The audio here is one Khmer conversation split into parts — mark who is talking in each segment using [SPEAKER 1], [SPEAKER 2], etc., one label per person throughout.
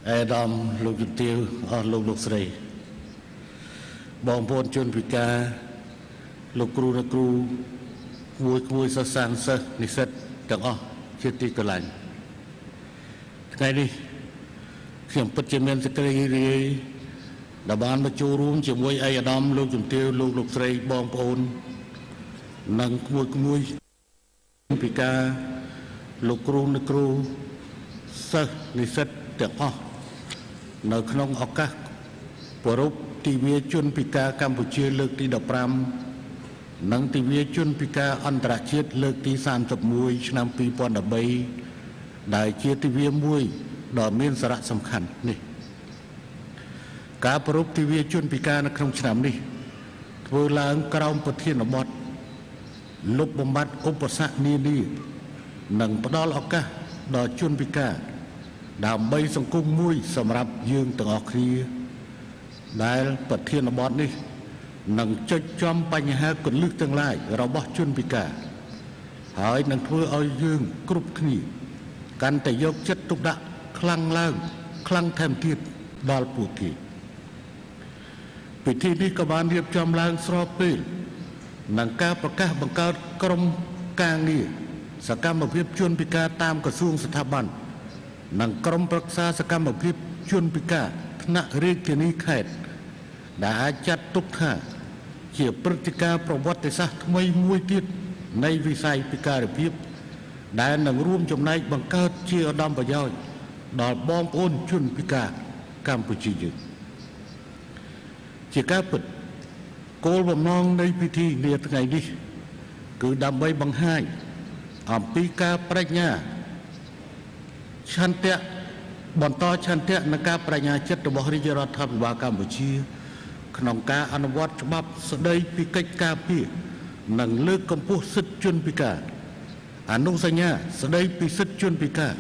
[SPEAKER 1] អាដាមលោកជំទាវអស់លោកលោកស្រីបងប្អូនជនពិការលោកគ្រូអ្នកគ្រូក្មួយសិស្សសានសិស្សនិស្សិតទាំងអស់ជាទីកន្លែងថ្ងៃនេះខ្ញុំពិតជាមានសេចក្តីរីករាយដែលបានមកចូលរួមជាមួយឯកឧត្តមលោកជំទាវលោកលោកស្រីបងប្អូននិងក្មួយពិការលោកគ្រូអ្នកគ្រូសិស្សនិស្សិតទាំងអស់នៅក្នុងឱកាសប្រារព្ធទិវាជនពិការកម្ពុជាលើកទី15និងទិវាជនពិការអន្តរជាតិលើកទី31ឆ្នាំ2013ដែលជាទិវាមួយដ៏មានសារៈសំខាន់នេះការប្រារព្ធទិវាជនពិការនៅក្នុងឆ្នាំនេះធ្វើឡើងក្រោមប្រធានបទលុបបំបាត់ឧបសគ្គនានានិងផ្ដល់ឱកាសដល់ជនពិការដើម្បីសង្គមមួយសម្រាប់យើងទាំងអស់គ្នាដែលប្រធានបទនេះនឹងចុចចំបញ្ហាគន្លឹះទាំងឡាយរបស់ជនពិការហើយនឹងធ្វើឲ្យយើងគ្រប់គ្នាកាន់តែយកចិត្តទុកដាក់ខ្លាំងឡើងខ្លាំងថែមទៀតដល់ពួកគេពិធីនេះក៏បានរៀបចំឡើងស្របពេលនឹងការប្រកាសបង្កើតក្រុមការងារសកម្មភាពជនពិការតាមក្រសួងស្ថាប័ននិងក្រុមប្រឹក្សាសកម្មភាពជនពិការថ្នាក់រាជធានីខេត្តដែលអាចចាត់ទុកថាជាព្រឹត្តិការណ៍ប្រវត្តិសាស្ត្រថ្មីមួយទៀតនៃវិស័យពិការភាពដែលនឹងរួមចំណែកបង្កើតជាឧត្តមប្រយោជន៍ដល់បងប្អូនជនពិការកម្ពុជាយើងជាការពិតគោលបំណងនៃពិធីនាថ្ងៃនេះគឺដើម្បីបង្ហាញអំពីការបដិញ្ញាឆន្ទៈបន្តឆន្ទៈនិងការបដិញ្ញាចិត្តរបស់រាជរដ្ឋាភិបាលកម្ពុជាក្នុងការអនុវត្តច្បាប់ស្តីពីកិច្ចការពារនិងលើកកម្ពស់សិទ្ធិជនពិការអនុសញ្ញាស្តីពីសិទ្ធិជនពិការ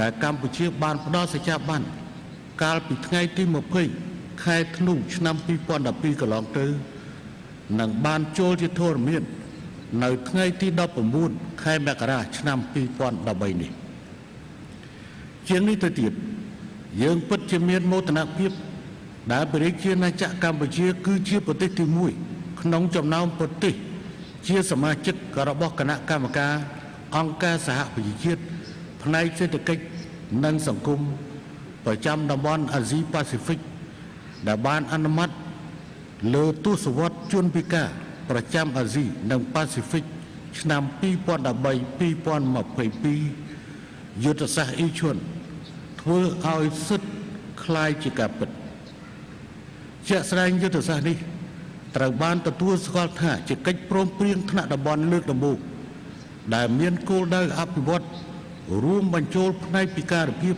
[SPEAKER 1] ដែលកម្ពុជាបានផ្ដល់សច្ចាប័នកាលពីថ្ងៃទី20ខែធ្នូឆ្នាំ2012កន្លងទៅនិងបានចូលជាធរមាននៅថ្ងៃទី19ខែមករាឆ្នាំ2013នេះជាងនេះទៅទៀតយើងពិតជាមានមោទនភាពដែលព្រះរាជាណាចក្រកម្ពុជាគឺជាប្រទេសទី1ក្នុងចំណោមប្រទេសជាសមាជិករបស់គណៈកម្មការអង្គការសហប្រជាជាតិផ្នែកសេដ្ឋកិច្ចនិងសង្គមប្រចាំតំបន់អាស៊ីប៉ាស៊ីហ្វិកដែលបានអនុម័តលើទសវត្សរ៍ជនពិការប្រចាំអាស៊ីនិងប៉ាស៊ីហ្វិកឆ្នាំ2013-2022យុទ្ធសាស្ត្រអ៊ីឈុនធ្វើឲ្យសិទ្ធិคล้ายជាការពិតជាក់ស្ដែងយុទ្ធសាស្ត្រនេះត្រូវបានទទួលស្គាល់ថាជាកិច្ចព្រមព្រៀងថ្នាក់តំបន់លើកដំបូងដែលមានគោលដៅអភិវឌ្ឍរួមបញ្ចូលផ្នែកពិការភាព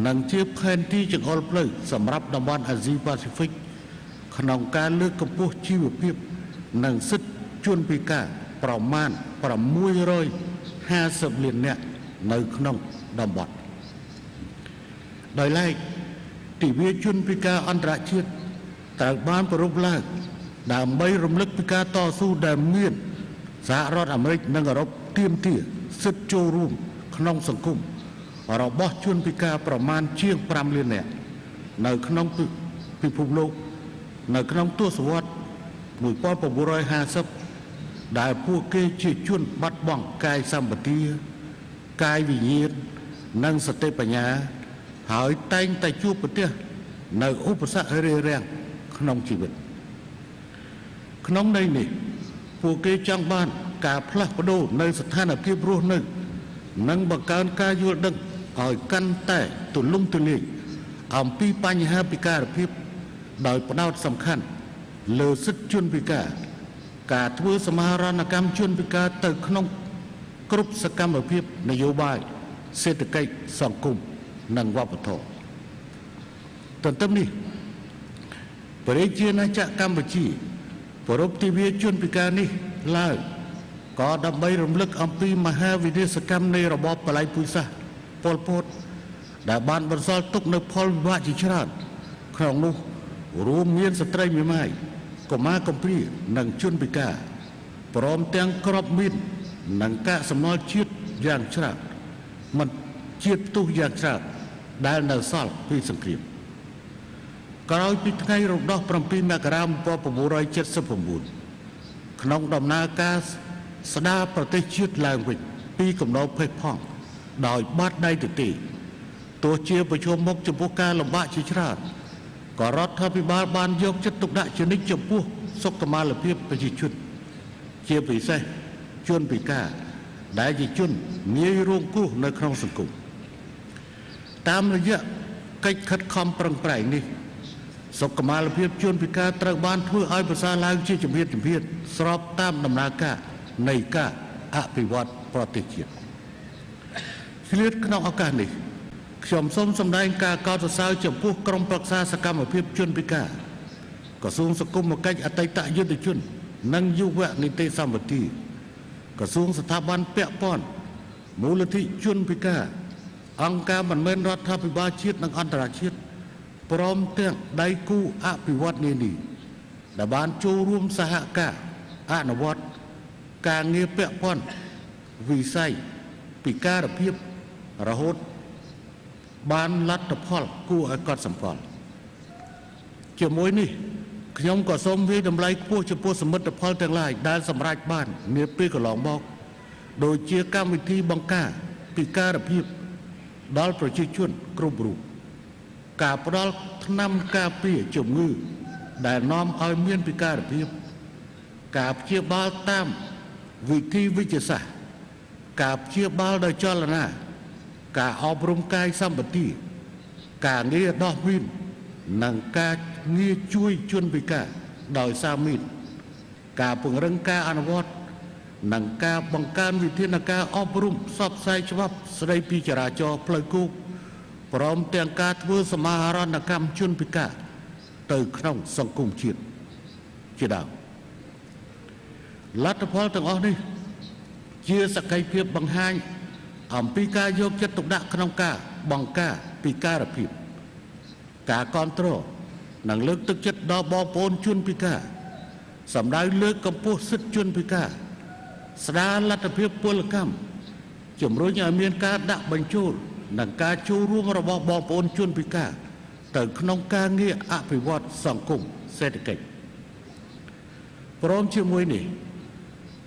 [SPEAKER 1] និងជាផែនទីចង្អុលផ្លូវសម្រាប់តំបន់អាស៊ីប៉ាស៊ីហ្វិកក្នុងការលើកកម្ពស់ជីវភាពនិងសិទ្ធិជនពិការប្រមាណ650លាននាក់នៅក្នុងតំបន់ដោយឡែកទិវាជនពិការអន្តរជាតិត្រូវបានប្រារព្ធឡើងដើម្បីរំលឹកពីការតស៊ូដែលមានសហរដ្ឋអាមេរិកនិងអឺរ៉ុបទាមទារសិទ្ធិចូលរួមក្នុងសង្គមរបស់ជនពិការប្រមាណជាង5លាននាក់នៅក្នុងពិភពលោកនៅក្នុងទសវត្សរ៍1950ដែលពួកគេជាជនបាត់បង់កាយសម្បទាកាយវិញ្ញាណនិងសតិបញ្ញាហើយតែងតែជួបប្រទះនៅឧបសគ្គរារាំងក្នុងជីវិតក្នុងន័យនេះពួកគេចង់បានការផ្លាស់ប្ដូរនៅស្ថានភាពរស់នៅនិងបង្កើនការយល់ដឹងឲ្យកាន់តែទូលំទូលាយអំពីបញ្ហាពិការភាពដោយផ្ដោតសំខាន់លើសិទ្ធិជនពិការការធ្វើសមាហរណកម្មជនពិការទៅក្នុងគ្រប់សកម្មភាពនយោបាយសេដ្ឋកិច្ចសង្គមនិងវប្បធម៌ទន្ទឹមនេះព្រះរាជាណាចក្រកម្ពុជា ប្រារព្ធទិវាជនពិការនេះឡើងក៏ដើម្បីរំលឹកអំពីមហាវិនាសកម្មនៃរបបបល័យពូជសាសន៍ប៉ុលពតដែលបានបន្សល់ទុកនូវផលវិបាកជាច្រើនក្នុងនោះរួមមានស្ត្រីមេម៉ាយកុមារកំព្រានិងជនពិការព្រមទាំងក្របមីននិងកាកសំណល់ជាតិយ៉ាងច្រើនមិនជាតិផ្ទុះយ៉ាងច្រើនដែលនៅសល់ពីសង្គ្រាមក្រោយពីថ្ងៃរំដោះ7មករា1979ក្នុងដំណើរការស្ដារប្រទេសជាតិឡើងវិញពីកំណោផេះផង់ដោយបាត់ដៃទទេទោះជាប្រឈមមុខចំពោះការលំបាកជាច្រើនក៏រដ្ឋាភិបាលបានយកចិត្តទុកដាក់ជានិច្ចចំពោះសុខុមាលភាពប្រជាជនជាពិសេសជនពិការដែលជាជនងាយរងគ្រោះនៅក្នុងសង្គមតាមរយៈកិច្ចខិតខំប្រឹងប្រែងនេះសុខុមាលភាពជនពិការត្រូវបានធ្វើឲ្យប្រសើរឡើងជាជំហានជំហានស្របតាមដំណើរការនៃការអភិវឌ្ឍប្រទេសជាតិឆ្លៀតក្នុងឱកាសនេះខ្ញុំសូមសម្ដែងការកោតសរសើរចំពោះក្រុមប្រឹក្សាសកម្មភាពជនពិការក្រសួងសង្គមកិច្ចអតីតយុទ្ធជននិងយុវនីតិសម្បទាក្រសួងស្ថាប័នពាក់ព័ន្ធមូលនិធិជនពិការអង្គការមិនមែនរដ្ឋាភិបាលជាតិនិងអន្តរជាតិព្រមទាំងដៃគូអភិវឌ្ឍនានាដែលបានចូលរួមសហការអនុវត្តការងារពាក់ព័ន្ធវិស័យពិការភាពរហូតបានលទ្ធផលគួរឲ្យកត់សម្គាល់ជាមួយនេះខ្ញុំក៏សូមវាយតម្លៃខ្ពស់ចំពោះសមិទ្ធផលទាំងឡាយដែលសម្រេចបាននាពេលកន្លងមកដូចជាកម្មវិធីបង្ការពិការភាពដល់ប្រជាជនគ្រប់រូបការផ្ដល់ថ្នាំការពារជំងឺដែលនាំឲ្យមានពិការភាពការព្យាបាលតាមវិធីវិទ្យាសាស្ត្រការព្យាបាលដោយចលនាការអប់រំកាយសម្បទាការងារដោះមីននិងការងារជួយជនពិការដោយសារមីនការពង្រឹងការអនុវត្តនិងការបង្កើនវិធានការអប់រំផ្សព្វផ្សាយច្បាប់ស្តីពីចរាចរណ៍ផ្លូវគោកព្រមទាំងការធ្វើសមាហរណកម្មជនពិការទៅក្នុងសង្គមជាតិជាដើមលទ្ធផលទាំងអស់នេះជាសក្ខីភាពបង្ហាញអំពីការយកចិត្តទុកដាក់ក្នុងការបង្ការពិការភាពការគ្រប់គ្រងនិងលើកទឹកចិត្តដល់បងប្អូនជនពិការសម្ដៅលើកកម្ពស់សិទ្ធិជនពិការស្ដារលទ្ធភាពពលកម្មជំរុញឲ្យមានការដាក់បញ្ចូលនិងការចូលរួមរបស់បងប្អូនជនពិការទៅក្នុងការងារអភិវឌ្ឍសង្គមសេដ្ឋកិច្ចព្រមជាមួយនេះ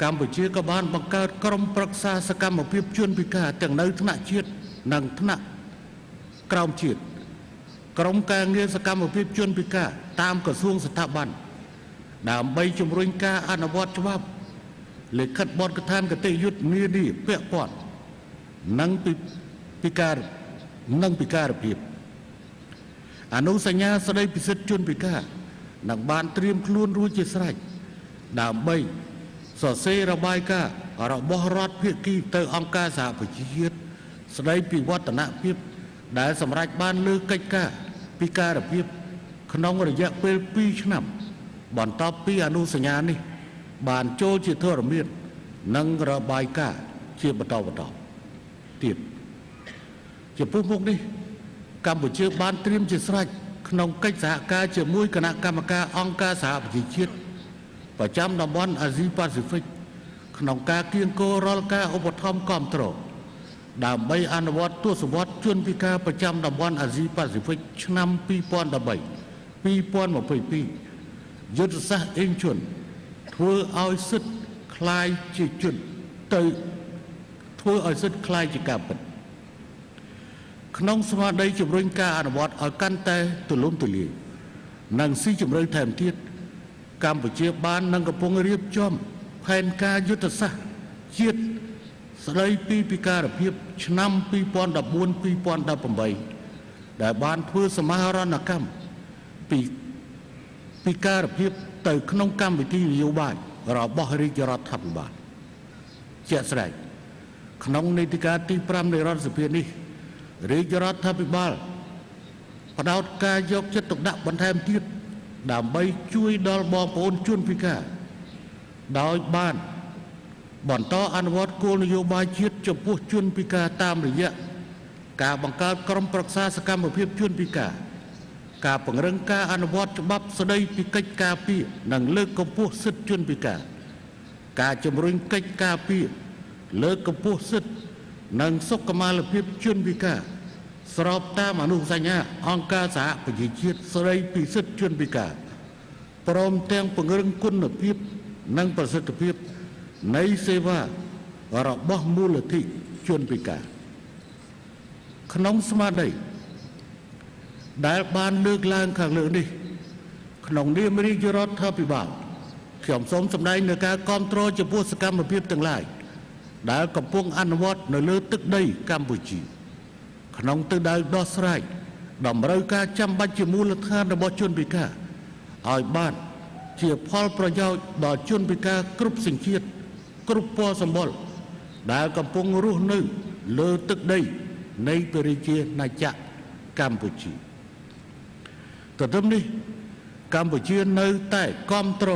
[SPEAKER 1] កម្ពុជាក៏បានបង្កើតក្រុមប្រឹក្សាសកម្មភាពជនពិការទាំងនៅថ្នាក់ជាតិនិងថ្នាក់ក្រោមជាតិក្រុមការងារសកម្មភាពជនពិការតាមក្រសួងស្ថាប័នដើម្បីជំរុញការអនុវត្តច្បាប់លិខិតបទដ្ឋានគតិយុត្តនានាពាក់ព័ន្ធនិងពិការនិងពិការភាពអនុសញ្ញាស្តីពីសិទ្ធិជនពិការនឹងបានត្រៀមខ្លួនរួចជាស្រេចដើម្បីសរសេររបាយការណ៍របស់រដ្ឋភាគីទៅអង្គការសហប្រជាជាតិស្តីពីវឌ្ឍនភាពដែលសម្រេចបានលើកិច្ចការពិការភាពក្នុងរយៈពេល2ឆ្នាំបន្ទាប់ពីអនុសញ្ញានេះបានចូលជាធរមាននិងរបាយការណ៍ជាបន្តបន្តទៀតចំពោះមុខនេះកម្ពុជាបានត្រៀមជាស្រេចក្នុងកិច្ចសហការជាមួយគណៈកម្មការអង្គការសហប្រជាជាតិប្រចាំតំបន់អាស៊ីប៉ាស៊ីហ្វិកក្នុងការគៀងគររាល់ការឧបត្ថម្ភគាំទ្រដើម្បីអនុវត្តទសវត្សរ៍ជនពិការប្រចាំតំបន់អាស៊ីប៉ាស៊ីហ្វិកឆ្នាំ2013 2022យុទ្ធសាស្ត្រអេងជនធ្វើឲ្យសិទ្ធិក្លាយជាជនទៅធ្វើឲ្យសិទ្ធិក្លាយជាការពិតក្នុងស្មារតីជំរុញការអនុវត្តឲ្យកាន់តែទូលំទូលាយនិងស៊ីជម្រៅថែមទៀតកម្ពុជាបាននឹងកំពុងរៀបចំផែនការយុទ្ធសាស្ត្រជាតិស្តីពីពិការភាពឆ្នាំ2014-2018ដែលបានធ្វើសមាហរណកម្មពីពិការភាពទៅក្នុងកម្មវិធីនយោបាយរបស់រាជរដ្ឋាភិបាលជាក់ស្ដែងក្នុងនីតិកាលទី5នៃរដ្ឋសភានេះរាជរដ្ឋាភិបាលផ្ដោតការយកចិត្តទុកដាក់បន្ថែមទៀត ដើម្បីជួយដល់បងប្អូនជនពិការដោយបានបន្តអនុវត្តគោលនយោបាយជាតិចំពោះជនពិការតាមរយៈការបង្កើតក្រុមប្រឹក្សាសកម្មភាពជនពិការការពង្រឹងការអនុវត្តច្បាប់ស្តីពីកិច្ចការពារនិងលើកកម្ពស់សិទ្ធិជនពិការការជំរុញកិច្ចការពារលើកកម្ពស់សិទ្ធិនិងសុខុមាលភាពជនពិការស្របតាមអនុសញ្ញាអង្គការសហប្រជាជាតិស្តីពីសិទ្ធិជនពិការព្រមទាំងពង្រឹងគុណភាពនិងប្រសិទ្ធភាពនៃសេវារបស់មូលនិធិជនពិការក្នុងស្មារតីដែលបានលើកឡើងខាងលើនេះក្នុងនាមរាជរដ្ឋាភិបាលខ្ញុំសូមសម្ដែងនូវការគាំទ្រចំពោះសកម្មភាពទាំងឡាយដែលកំពុងអនុវត្តនៅលើទឹកដីកម្ពុជាក្នុងទិសដៅដោះស្រាយតម្រូវការចាំបាច់ជាមូលដ្ឋានរបស់ជនពិការឲ្យបានជាផលប្រយោជន៍ដល់ជនពិការគ្រប់សញ្ជាតិគ្រប់ពណ៌សម្បុរដែលកំពុងរស់នៅលើទឹកដីនៃព្រះរាជាណាចក្រកម្ពុជាទន្ទឹមនេះកម្ពុជានៅតែគាំទ្រ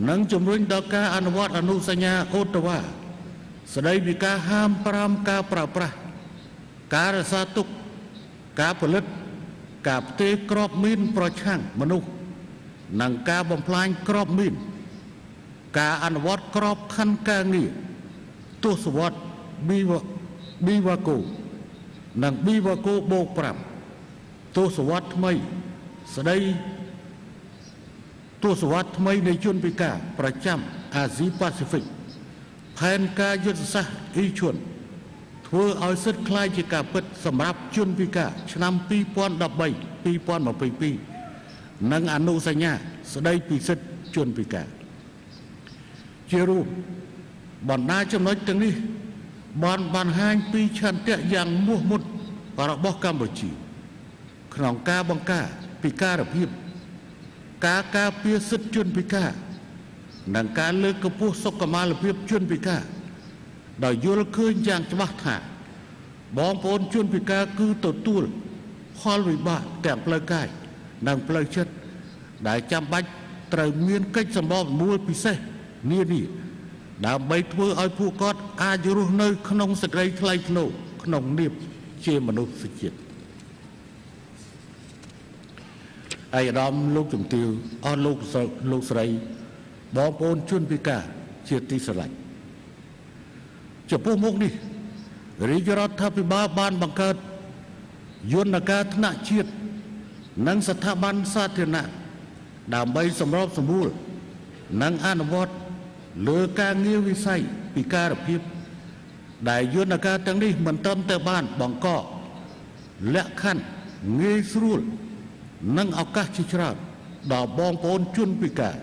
[SPEAKER 1] និងជំរុញដល់ការអនុវត្តអនុសញ្ញាអូតាវ៉ាស្តីពីការហាមប្រាមការប្រើប្រាស់ការរក្សាទុកការផលិតការផ្ទេរគ្រាប់មីនប្រឆាំងមនុស្សនិងការបំផ្លាញគ្រាប់មីនការអនុវត្តក្របខ័ណ្ឌការងារទសវត្សប៊ីវ៉ាកូនិងប៊ីវ៉ាកូបូក5ទសវត្សថ្មីស្តីទសវត្សថ្មីនៃជនពិការប្រចាំអាស៊ីប៉ាស៊ីហ្វិកផែនការយុទ្ធសាស្ត្រអ៊ីឈុនធ្វើឲ្យសិទ្ធិក្លាយជាការពិតសម្រាប់ជនពិការឆ្នាំ2013 2022និងអនុសញ្ញាស្តីពីសិទ្ធិជនពិការជារួមបណ្ដាចំណុចទាំងនេះបានបង្ហាញពីឆន្ទៈយ៉ាងមោះមុតរបស់កម្ពុជាក្នុងការបង្ការពិការភាពការការពារសិទ្ធិជនពិការនិងការលើកកម្ពស់សុខុមាលភាពជនពិការដោយយល់ឃើញយ៉ាងច្បាស់ថាបងប្អូនជនពិការគឺទទួលផលវិបាកទាំងផ្លូវកាយនិងផ្លូវចិត្តដែលចាំបាច់ត្រូវមានកិច្ចសម្របសម្រួលពិសេសនានាដើម្បីធ្វើឲ្យពួកគាត់អាចរស់នៅក្នុងសេចក្តីថ្លៃថ្នូរក្នុងនាមជាមនុស្សជាតិឯកឧត្តមលោកជំទាវអស់លោកស្រីបងប្អូនជនពិការជាទីស្រឡាញ់ចំពោះមុខនេះរាជរដ្ឋាភិបាលបានបង្កើតយន្តការថ្នាក់ជាតិនិងស្ថាប័នសាធារណៈដើម្បីសម្របសម្រួលនិងអនុវត្តលើការងារវិស័យពិការភាពដែលយន្តការទាំងនេះមិនត្រឹមតែបានបង្កលក្ខខណ្ឌងាយស្រួលនិងឱកាសជាច្រើនដល់បងប្អូនជនពិការ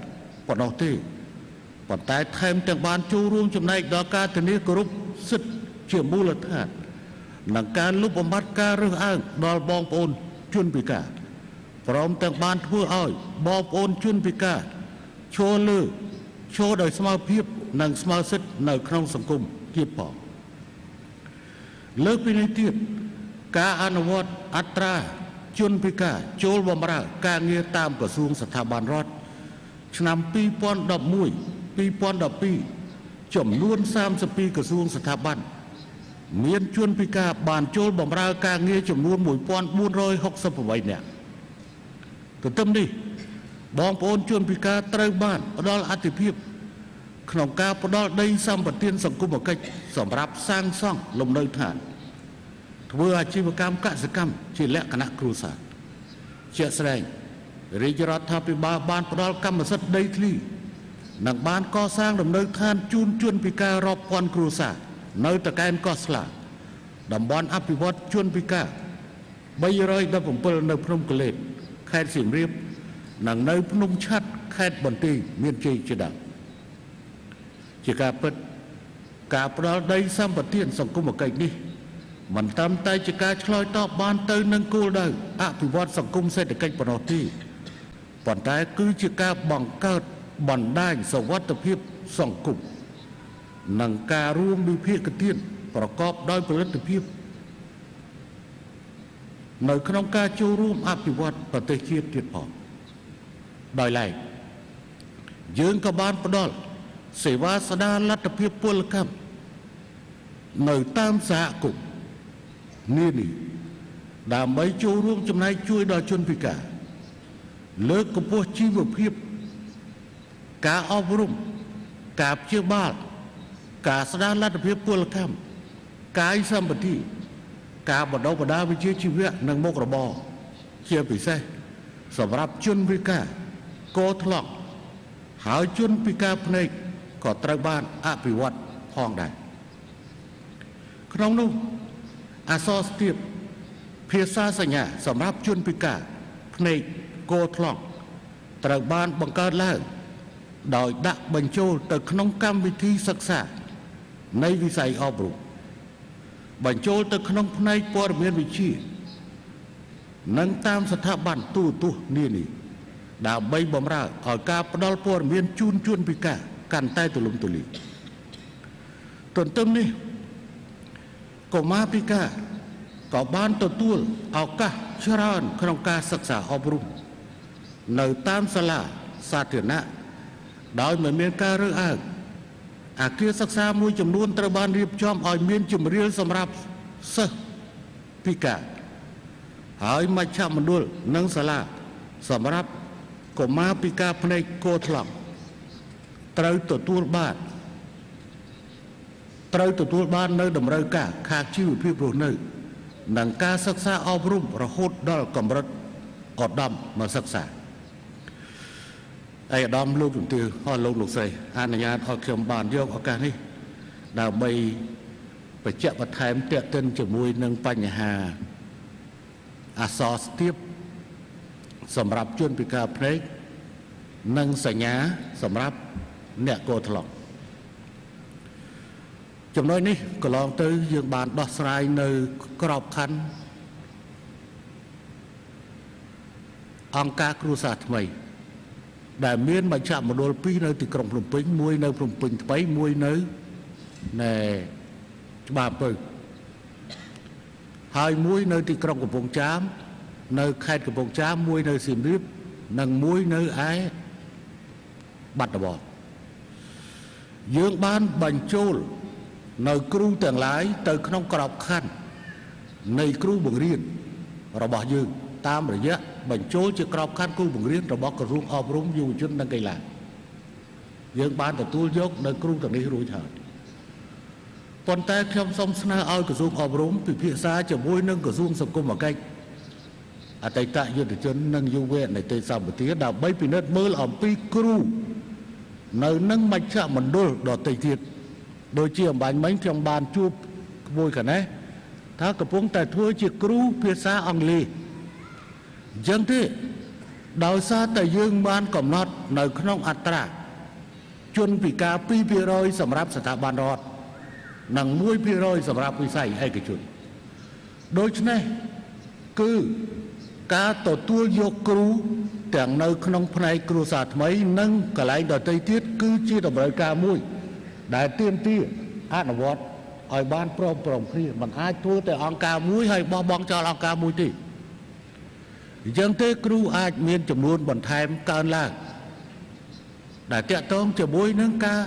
[SPEAKER 1] ប៉ុណ្ណោះទេប៉ុន្តែថែមទាំងបានចូលរួមចំណែកដល់ការធានាគោរពសិទ្ធិជាមូលដ្ឋាននិងការលុបបំបាត់ការរើសអើងដល់បងប្អូនជនពិការព្រមទាំងបានធ្វើឲ្យបងប្អូនជនពិការឈរដោយស្មើភាពនិងស្មើសិទ្ធិនៅក្នុងសង្គមទៀតផងលើសពីនេះទៀតការអនុវត្តអត្រាជនពិការចូលបម្រើការងារតាមក្រសួងស្ថាប័នរដ្ឋឆ្នាំ2011 2012ចំនួន32ក្រសួងស្ថាប័នមានជនពិការបានចូលបម្រើការងារចំនួន1468នាក់ទន្ទឹមនេះបងប្អូនជនពិការត្រូវបានផ្ដល់អធិភាពក្នុងការផ្ដល់ដីសម្បត្តិសង្គមកិច្ចសម្រាប់សាងសង់លំនៅឋានធ្វើអាជីវកម្មកសិកម្មជាលក្ខណៈគ្រួសារជាក់ស្ដែងរាជរដ្ឋាភិបាលបានផ្ដល់កម្មសិទ្ធិដីធ្លីនិងបានកសាងលំនៅឋានជូនជនពិការរាប់ពាន់គ្រួសារនៅតកែនកោះស្លាតំបន់អភិវឌ្ឍជនពិការ317នៅភ្នំកលេតខេត្តសៀមរាបនិងនៅភ្នំឆាត់ខេត្តបន្ទាយមានជ័យជាដើមជាការពិតការផ្ដល់ដីសម្បត្តិសង្គមកិច្ចនេះមិនត្រឹមតែជាការឆ្លើយតបបានទៅនឹងគោលដៅអភិវឌ្ឍសង្គមសេដ្ឋកិច្ចប៉ុណ្ណោះទេប៉ុន្តែគឺជាការបង្កើតបណ្ដាញសុវត្ថិភាពសង្គមនិងការរួមវិភាគទានប្រកបដោយផលិតភាពនៅក្នុងការចូលរួមអភិវឌ្ឍប្រទេសជាតិទៀតផង។ ដោយឡែកយើងក៏បានផ្ដល់សេវាស្ដារលទ្ធភាពពលកម្មនៅតាមសហគមន៍នានាដើម្បីចូលរួមចំណែកជួយដល់ជនពិការលើកកម្ពស់ជីវភាពការអប់រំការព្យាបាលការស្ដារលទ្ធភាពពលកម្មកាយសម្បទាការបណ្ដុះបណ្ដាលវិជ្ជាជីវៈនិងមុខរបរជាពិសេសសម្រាប់ជនពិការកថ្លង់ហើយជនពិការភ្នែកក៏ត្រូវបានអភិវឌ្ឍផងដែរក្នុងនោះអក្សរស្ទាបភាសាសញ្ញាសម្រាប់ជនពិការភ្នែកកថ្លង់ត្រូវបានបង្កើតឡើងដោយដាក់បញ្ចូលទៅក្នុងកម្មវិធីសិក្សានៃវិស័យអប់រំបញ្ចូលទៅក្នុងផ្នែកព័ត៌មានវិទ្យានិងតាមស្ថាប័នទូរទស្សន៍នានាដើម្បីបម្រើឲ្យការផ្ដល់ព័ត៌មានជូនជនពិការកាន់តែទូលំទូលាយទន្ទឹមនេះកុមារពិការក៏បានទទួលឱកាសច្រើនក្នុងការសិក្សាអប់រំនៅតាមសាលាសាធារណៈដោយមិនមានការរើសអើងអាគារសិក្សាមួយចំនួនត្រូវបានរៀបចំឲ្យមានជម្រាលសម្រាប់សិស្សពិការហើយមជ្ឈមណ្ឌលនិងសាលាសម្រាប់កុមារពិការភ្នែកកថ្លង់ត្រូវទទួលបាននៅតម្រូវការខាងជីវភាពរស់នៅនិងការសិក្សាអប់រំរហូតដល់កម្រិតឧត្តមសិក្សាឯកឧត្តមលោកជំទាវអស់លោកលោកស្រីអនុញ្ញាតឲ្យខ្ញុំបានយកឱកាសនេះដើម្បីបញ្ជាក់បន្ថែមទាក់ទិនជាមួយនឹងបញ្ហាអក្សរស្ទាបសម្រាប់ជនពិការភ្នែកនិងសញ្ញាសម្រាប់អ្នកកថ្លង់ចំណុចនេះកន្លងទៅយើងបានដោះស្រាយនៅក្របខ័ណ្ឌអង្គការគ្រួសារថ្មីដែលមានមជ្ឈមណ្ឌល2នៅទីក្រុងភ្នំពេញមួយនៅភ្នំពេញថ្មីមួយនៅច្បារអំពៅហើយមួយនៅទីក្រុងកំពង់ចាមនៅខេត្តកំពង់ចាមមួយនៅសៀមរាបនិងមួយនៅឯបាត់ដំបងយើងបានបញ្ចូលនៅគ្រូទាំងឡាយទៅក្នុងក្របខ័ណ្ឌនៃគ្រូបង្រៀនរបស់យើងតាមរយៈបញ្ចូលជាក្របខ័ណ្ឌគ្រូបង្រៀនរបស់ក្រសួងអប់រំយុវជននិងកីឡាយើងបានទទួលយកនៅគ្រូទាំងនេះរួចហើយប៉ុន្តែខ្ញុំសូមស្នើឲ្យក្រសួងអប់រំពិភាក្សាជាមួយនឹងក្រសួងសង្គមកិច្ចអតីតយុទ្ធជននិងយុវនីតិសម្បទាដើម្បីពិនិត្យមើលអំពីគ្រូនៅនឹងមជ្ឈមណ្ឌលដទៃទៀតដូចជាអំបញ្ញមិញខ្ញុំបានជួបក្មួយកណេះថាកំពុងតែធ្វើជាគ្រូភាសាអង់គ្លេសអញ្ចឹងទេដោយសារតែយើងបានកំណត់នៅក្នុងអត្រាជនពិការ 2% សម្រាប់ស្ថាប័នរដ្ឋនិង 1% សម្រាប់វិស័យឯកជនដូច្នេះគឺការទទួលយកគ្រូទាំងនៅក្នុងផ្នែកគ្រួសារថ្មីនិងកន្លែងដទៃទៀតគឺជាតម្រូវការមួយដែលទាមទារអនុវត្តឲ្យបានព្រមគ្នាមិនអាចធ្វើតែអង្គការមួយហើយបោះបង់ចោលអង្គការមួយទេអញ្ចឹងទេគ្រូអាចមានចំនួនបន្ថែមកើនឡើងដែលតាក់ទងជាមួយនឹងការ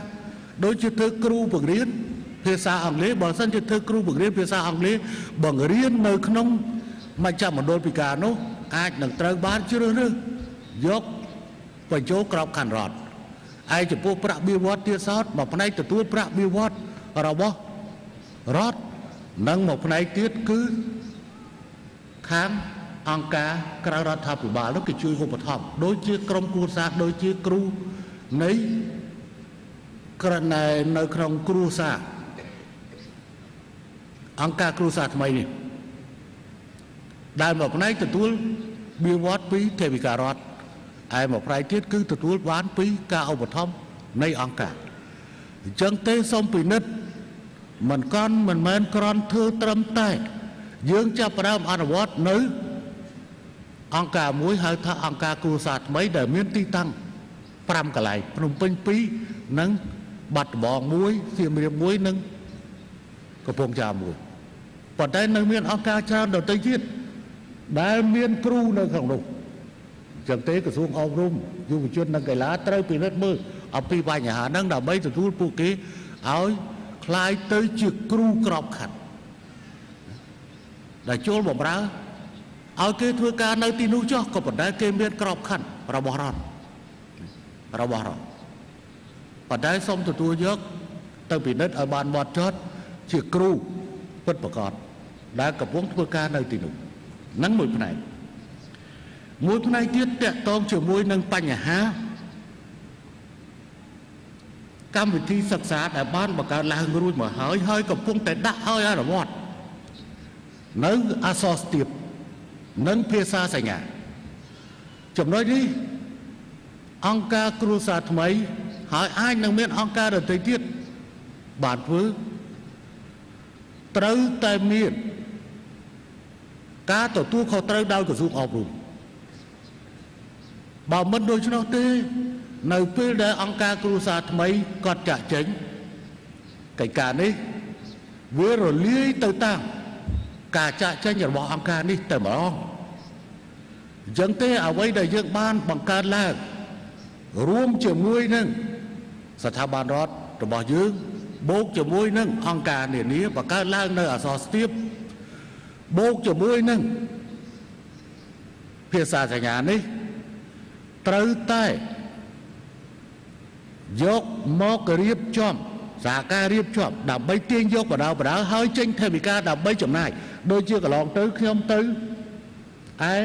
[SPEAKER 1] ដូចជាធ្វើគ្រូបង្រៀនភាសាអង់គ្លេសបើសិនជាធ្វើគ្រូបង្រៀនភាសាអង់គ្លេសបង្រៀននៅក្នុងមជ្ឈមណ្ឌលពិការនោះអាចនឹងត្រូវបានជ្រើសរើសយកបញ្ចូលក្របខ័ណ្ឌរដ្ឋឯចំពោះប្រាក់បៀវត្សទៀតសោតមួយផ្នែកទទួលប្រាក់បៀវត្សរបស់រដ្ឋនិងមួយផ្នែកទៀតគឺខាងអង្គការក្រៅរដ្ឋាភិបាលនោះគេជួយឧបត្ថម្ភដូចជាក្រុមគ្រួសារដូចជាគ្រូនៃក្រណែនៅក្នុងគ្រួសារអង្គការគ្រួសារថ្មីនេះដែលមួយផ្នែកទទួលបៀវត្សពីថវិការដ្ឋឯមួយផ្នែកទៀតគឺទទួលបានពីការឧបត្ថម្ភនៃអង្គការអញ្ចឹងទេសូមពិនិត្យមិនមែនគ្រាន់ធ្វើត្រឹមតែយើងចាប់ផ្ដើមអនុវត្តនៅអង្គការមួយហៅថាអង្គការគ្រួសារថ្មីដែលមានទីតាំង5កន្លែងភ្នំពេញ2និងបាត់ដំបង1សៀមរាប1និងកំពង់ចាម1ប៉ុន្តែនៅមានអង្គការច្រើនដទៃទៀតដែលមានគ្រូនៅក្នុងនោះអ ចឹងទេក្រសួងអប់រំយុវជននិងកីឡាត្រូវពិនិត្យមើលអំពីបញ្ហាហ្នឹងដើម្បីទទួលពួកគេឲ្យក្លាយទៅជាគ្រូក្របខ័ណ្ឌដែលចូលបម្រើឲ្យគេធ្វើការនៅទីនោះចុះក៏ប៉ុន្តែគេមានក្របខ័ណ្ឌរបស់រដ្ឋប៉ុន្តែសូមទទួលយកទៅពិនិត្យឲ្យបានម៉ត់ចត់ជាគ្រូពិតប្រាកដដែលកំពុងធ្វើការនៅទីនោះនឹងមួយផ្នែកមួយផ្នែកទៀតតកតងជាមួយនឹងបញ្ហាកម្មវិធីសិក្សាដែលបានបង្កើតឡើងរួចមកហើយហើយកំពុងតែដាក់ឲ្យអនុវត្តនៅអក្សរស្ទាបនិងភាសាសញ្ញាចំណុចនេះអង្គការគ្រួសារថ្មីហើយអាចនឹងមានអង្គការដទៃទៀតបានធ្វើត្រូវតែមានការទទួលខុសត្រូវដោយក្រសួងអប់រំបើមិនដូច្នោះទេនៅពេលដែលអង្គការគ្រួសារថ្មីគាត់ចាក់ចេញកិច្ចការនេះវារលាយទៅតាមការចាក់ចេញរបស់អង្គការនេះតែម្ដងអញ្ចឹងទេអ្វីដែលយើងបានបង្កើតឡើងរួមជាមួយនឹងស្ថាប័នរដ្ឋរបស់យើងបូកជាមួយនឹងអង្គការនានាបង្កើតឡើងនៅអក្សរស្ទាបបូកជាមួយនឹងភាសាសញ្ញានេះត្រូវតែយកមករៀបចំសហការរៀបចំដើម្បីទាញយកបដៅបដៅហើយចេញថវិកាដើម្បីចំណាយដូចជាកន្លងទៅខ្ញុំទៅឯ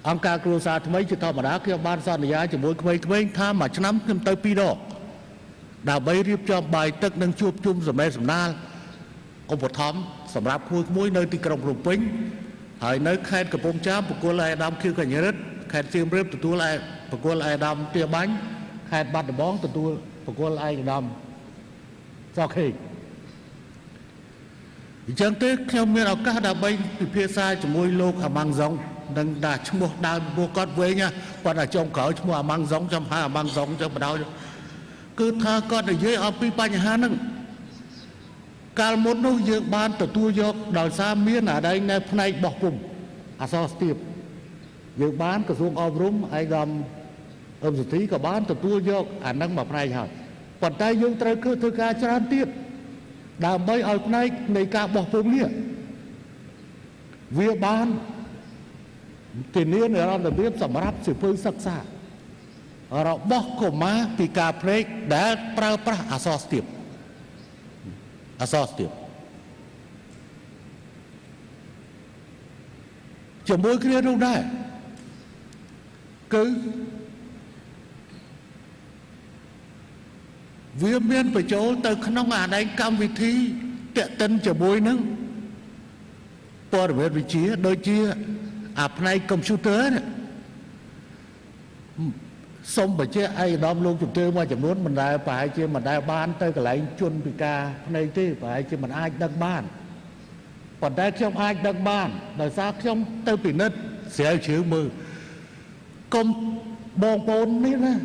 [SPEAKER 1] អង្គការគ្រួសារថ្មីជាធម្មតាខ្ញុំបានសន្យាជាមួយក្មេងៗថាមួយឆ្នាំខ្ញុំទៅ2ដងដើម្បីរៀបចំបាយទឹកនិងជួបជុំសម្ដែងសម្ដាលឧបត្ថម្ភសម្រាប់ក្មួយៗនៅទីក្រុងភ្នំពេញហើយនៅខេត្តកំពង់ចាមបង្គោលឯកឧត្តមខៀវកញ្ញារិទ្ធខេត្តសៀមរាបទទួលឯបង្គោលឯកឧត្តមទាបាញ់ខេត្តបាត់ដំបងទទួលបង្គោលឯកឧត្តមសខេងអញ្ចឹងទេខ្ញុំមានឱកាសដើម្បីពិភាក្សាជាមួយលោកអាម៉ាំងសុងនឹងដាក់ឈ្មោះដើមពួកគាត់វិញគាត់តែចុងក្រោយឈ្មោះអាម៉ាំងសុងខ្ញុំហៅអាម៉ាំងសុងចឹងបណ្ដោយគឺថាគាត់និយាយអំពីបញ្ហាហ្នឹងកាលមុននោះយើងបានទទួលយកដោយសារមានអាដែងនៅផ្នែកបោះពុំអក្សរស្ទាបយើងបានក្រសួងអប់រំឯកឧត្តមអឹមសុធីក៏បានទទួលយកអានឹងមកផ្នែកហើយប៉ុន្តែយើងត្រូវធ្វើការច្រើនទៀតដើម្បីឲ្យផ្នែកនៃការបោះពុំនេះវាបានធានានិរន្តរភាពសម្រាប់សៀវភៅសិក្សារបស់កុមារពិការភ្នែកដែលប្រើប្រាស់អក្សរស្ទាបអក្សរស្ទាបជាមួយគ្នានោះដែរគឺវាមានបញ្ចូលទៅក្នុងអាដែងកម្មវិធីតាក់ទិនជាមួយនឹងព័ត៌មានវិទ្យាដូចជាអាផ្នែកកុំព្យូទ័រនេះសូមបញ្ជាក់ឯកឧត្តមលោកជំទាវមួយចំនួនមិនដែលប្រហែលជាមិនដែលបានទៅកន្លែងជនពិការភ្នែកទេប្រហែលជាមិនអាចដឹងបានប៉ុន្តែខ្ញុំអាចដឹងបានដោយសារខ្ញុំទៅពិនិត្យស្រាវជ្រាវមើលកុំបងប្អូននេះណា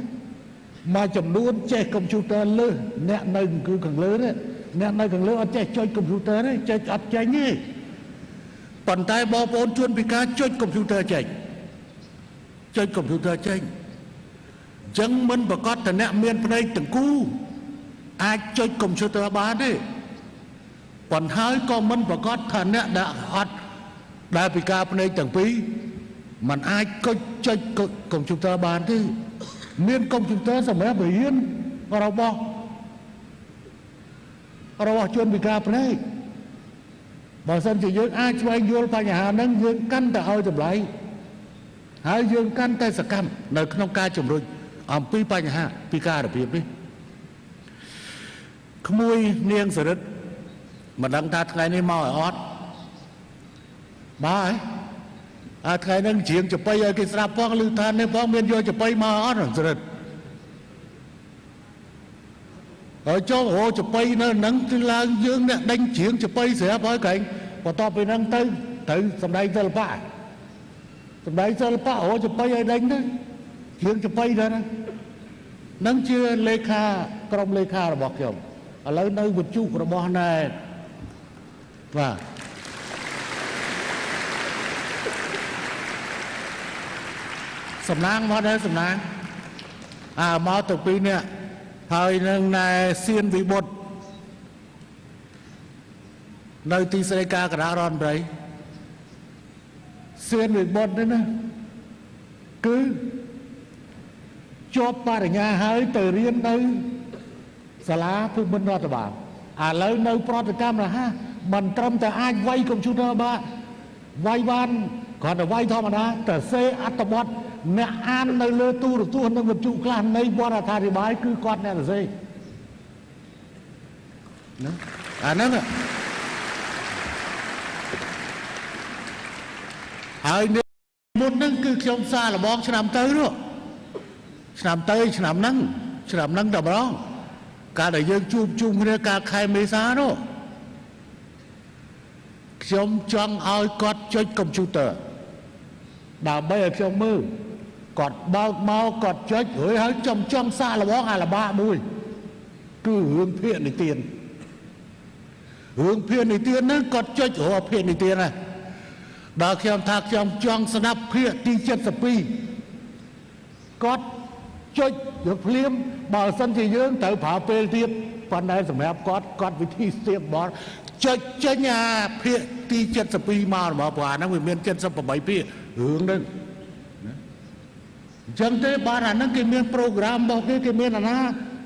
[SPEAKER 1] មួយចំនួនចេះកុំព្យូទ័រលើសអ្នកនៅគឺខាងលើនេះអ្នកនៅខាងលើអត់ចេះចុចកុំព្យូទ័រទេចេះអត់ចេញទេប៉ុន្តែបងប្អូនជនពិការចុចកុំព្យូទ័រចេញចុចកុំព្យូទ័រចេញអញ្ចឹងមិនប្រកាសថាអ្នកមានភ្នែកទាំងគូអាចចុចកុំព្យូទ័របានទេប៉ុន្តែក៏មិនប្រកាសថាអ្នកដែលអត់ដែលពិការភ្នែកទាំងពីរมันអាចចុចកុំព្យូទ័របានទេមានកុំព្យូទ័រសម្រាប់រៀនរបស់ជនពិការភ្នែកបើសិនជាយើងអាចស្វែងយល់បញ្ហាហ្នឹងយើងកាន់តែឲ្យតម្លៃហើយយើងកាន់តែសកម្មនៅក្នុងការជំរុញអំពីបញ្ហាពិការភាពនេះក្មួយនាងសរិទ្ធមិនដឹងថាថ្ងៃនេះមកឲ្យអត់បាទអាថ្ងៃហ្នឹងជាងចប៉ីឲ្យគេស្ដាប់ផងឮថានេះផងមានយកចប៉ីមកអត់សរិទ្ធហើយចូលអូចប៉ីនៅហ្នឹងគឺឡើងយើងអ្នកដេញជាងចប៉ីស្រាប់ហើយកែងបន្ទាប់ពីហ្នឹងទៅត្រូវសម្ដែងសិល្បៈសម្ដែងសិល្បៈអូចប៉ីឲ្យដេញទៅជាងចប៉ីដែរហ្នឹងជាលេខាក្រុមលេខារបស់ខ្ញុំឥឡូវនៅវិទ្យុរបស់ណែបាទ សំណាងមកដែរសំណាងអាមកទៅពីរនាក់ហើយនឹងណែសៀនវិបុតនៅទីស្តីការគណៈរដ្ឋមន្ត្រីសៀនវិបុតនេះណាគឺជាប់បរិញ្ញាហើយទៅរៀននៅសាលាភូមិន្ទរដ្ឋបាលឥឡូវនៅប្រតិកម្មរហ័សមិនត្រឹមតែអាចវាយកុំព្យូទ័របាទវាយបានគ្រាន់តែវាយធម្មតាតែសេអត្ថបទអ្នកអាននៅលើទូរទស្សន៍និងវិទ្យុខ្លះនៃវត្តអត្ថាធិប្បាយគឺគាត់អ្នកសរសេរណាអាហ្នឹងហើយមុនហ្នឹងគឺខ្ញុំសារលបងឆ្នាំទៅនោះឆ្នាំទៅឆ្នាំហ្នឹងតែម្ដងកាលដែលយើងជួបជុំគ្នាកាលខែមេសានោះខ្ញុំចង់ឲ្យគាត់ចុចកុំព្យូទ័រដើម្បីឲ្យខ្ញុំមើលគាត់បើកមកគាត់ចុចរួចហើយចំចង់សាកល្បងអាលបាកមួយគឺរឿងភាគនិទានរឿងភាគនិទានហ្នឹងគាត់ចុចរាល់ភាគនិទានណាដល់ខ្ញុំថាខ្ញុំចង់ស្ដាប់ភាគទី72គាត់ចុចយកភ្លាមបើសិនជាយើងត្រូវប្រើពេលទៀតប៉ុន្តែសម្រាប់គាត់គាត់វិធីស្ទាបបត់ចុចចេញអាភាគទី72មករបស់ព្រោះអាហ្នឹងវាមាន78ភាគរឿងហ្នឹងណាអញ្ចឹងទេបានអាហ្នឹងគេមានប្រូក្រាមរបស់គេគេមានអាណា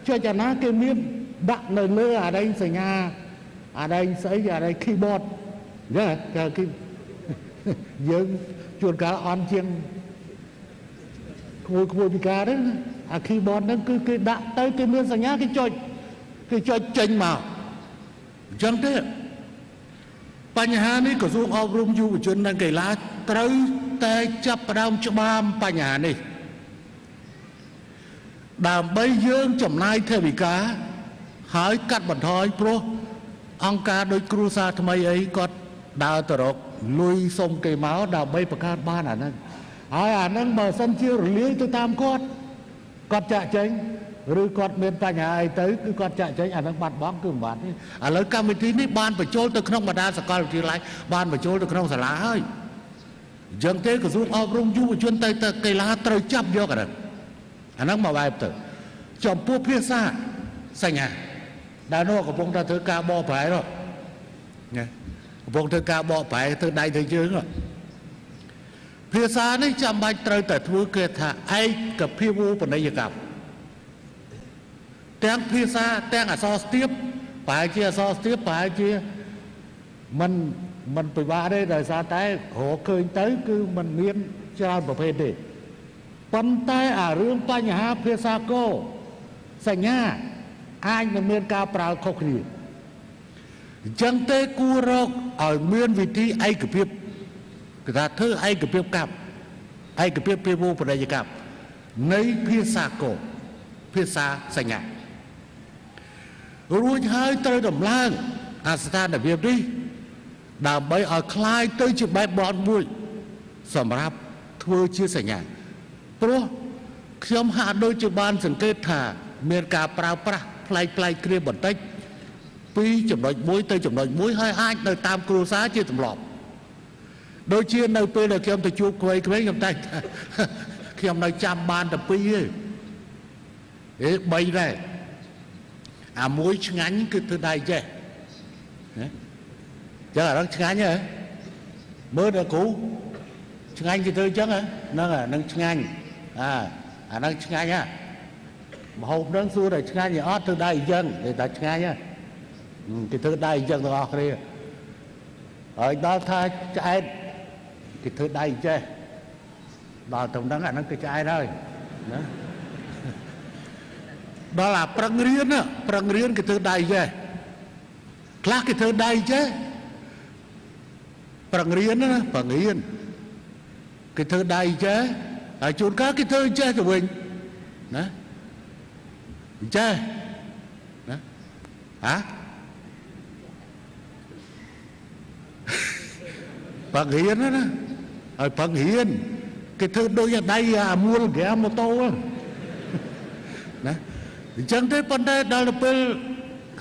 [SPEAKER 1] ចុចអាណាគេមានដាក់នៅលើអាដែងសញ្ញាអាដែងស្អីអាដែង keyboard អញ្ចឹងគេយើងជួនកាលអន់ជាងក្មួយពិការហ្នឹងអា keyboard ហ្នឹងគឺគេដាក់ទៅគេមានសញ្ញាគេចុចចេញមកអញ្ចឹងទេបញ្ហានេះក្រសួងអប់រំយុវជននិងកីឡាត្រូវតែចាប់ផ្ដើមច្បាមបញ្ហានេះដើម្បីយើងចំណាយថវិកាហើយកាត់បន្ថយព្រោះអង្គការដូចគ្រួសារថ្មីអីគាត់ដើរទៅរកលុយសុំគេមកដើម្បីបង្កើតបានអាហ្នឹងហើយអាហ្នឹងបើសិនជារលាយទៅតាមគាត់គាត់ចាក់ចេញឬគាត់មានបញ្ហាអីទៅគឺគាត់ចាក់ចេញអាហ្នឹងបាត់បង់គឺមិនបានទេឥឡូវកម្មវិធីនេះបានបញ្ចូលទៅក្នុងបណ្ដាសាកលវិទ្យាល័យបានបញ្ចូលទៅក្នុងសាលាហើយអញ្ចឹងទេក្រសួងអប់រំយុវជនទៅកីឡាត្រូវចាប់យកអាហ្នឹងមកបែបទៅចំពោះភាសាសញ្ញាដែលនោះកំពុងតែធ្វើការបកប្រែនោះណាកំពុងធ្វើការបកប្រែធ្វើដៃធ្វើជើងភាសានេះចាំបាច់ត្រូវតែធ្វើគេថាឯកភាវូបនីយកម្មទាំងភាសាទាំងអក្សរស្ទាបប្រហែលជាអក្សរស្ទាបប្រហែលជាមិនពិបាកទេដោយសារតែរកឃើញទៅគឺមិនមានច្រើនប្រភេទទេប៉ុន្តែអារឿងបញ្ហាភាសាកោសញ្ញាអាចនឹងមានការប្រើខុសគ្នាអញ្ចឹងទេគួររកឲ្យមានវិធីឯកភាពគេថាធ្វើឯកភាពកម្មឯកភាពភាវូបនីយកម្មនៃភាសាកោភាសាសញ្ញារួចហើយត្រូវដំឡើងអាស្ថានភាពនេះដើម្បីឲ្យคล้ายទៅជាបែបបទមួយសម្រាប់ធ្វើជាសញ្ញាព្រោះខ្ញុំហាក់ដូចជាបានសង្កេតថាមានការប្រើប្រាស់ប្លែកគ្នាបន្តិចពីចំណុចមួយទៅចំណុចមួយហើយអាចនៅតាមគ្រួសារជាទម្លាប់ដូចជានៅពេលដែលខ្ញុំទៅជួបក្មេងៗខ្ញុំតែខ្ញុំនៅចាំបានតែពីរទេបីដែរអាមួយឆ្ងាញ់គឺធ្វើដៃចេះណាចឹងអាហ្នឹងឆ្ងាញ់ហ៎មើលដល់គ្រូឆ្ងាញ់គេធ្វើចឹងហ្នឹងអាហ្នឹងឆ្ងាញ់អាហ្នឹងឆ្ងាញ់ហ៎ម្ហូបហ្នឹងសួរតែឆ្ងាញ់ήអត់ធ្វើដៃអញ្ចឹងគេថាឆ្ងាញ់ហ៎គេធ្វើដៃអញ្ចឹងទាំងអស់គ្នាហើយដល់ថាឆ្អែតគេធ្វើដៃចេះដល់ទៅហ្នឹងអាហ្នឹងគេឆ្អែតហើយណាដល់អាប្រឹងរៀនប្រឹងរៀនគេធ្វើដៃចេះខ្លះគេធ្វើដៃចេះប្រឹងរៀនណាប្រឹងរៀនគេធ្វើដៃចេះហើយជួនកាលគេធ្វើចេះទៅវិញណាចេះណាហ៎ប្រឹងរៀនណាហើយប្រឹងរៀនគេធ្វើដូចដៃអាមូលហ្គាម៉ូតូណាអញ្ចឹងទេប៉ុន្តែដល់ទៅពេល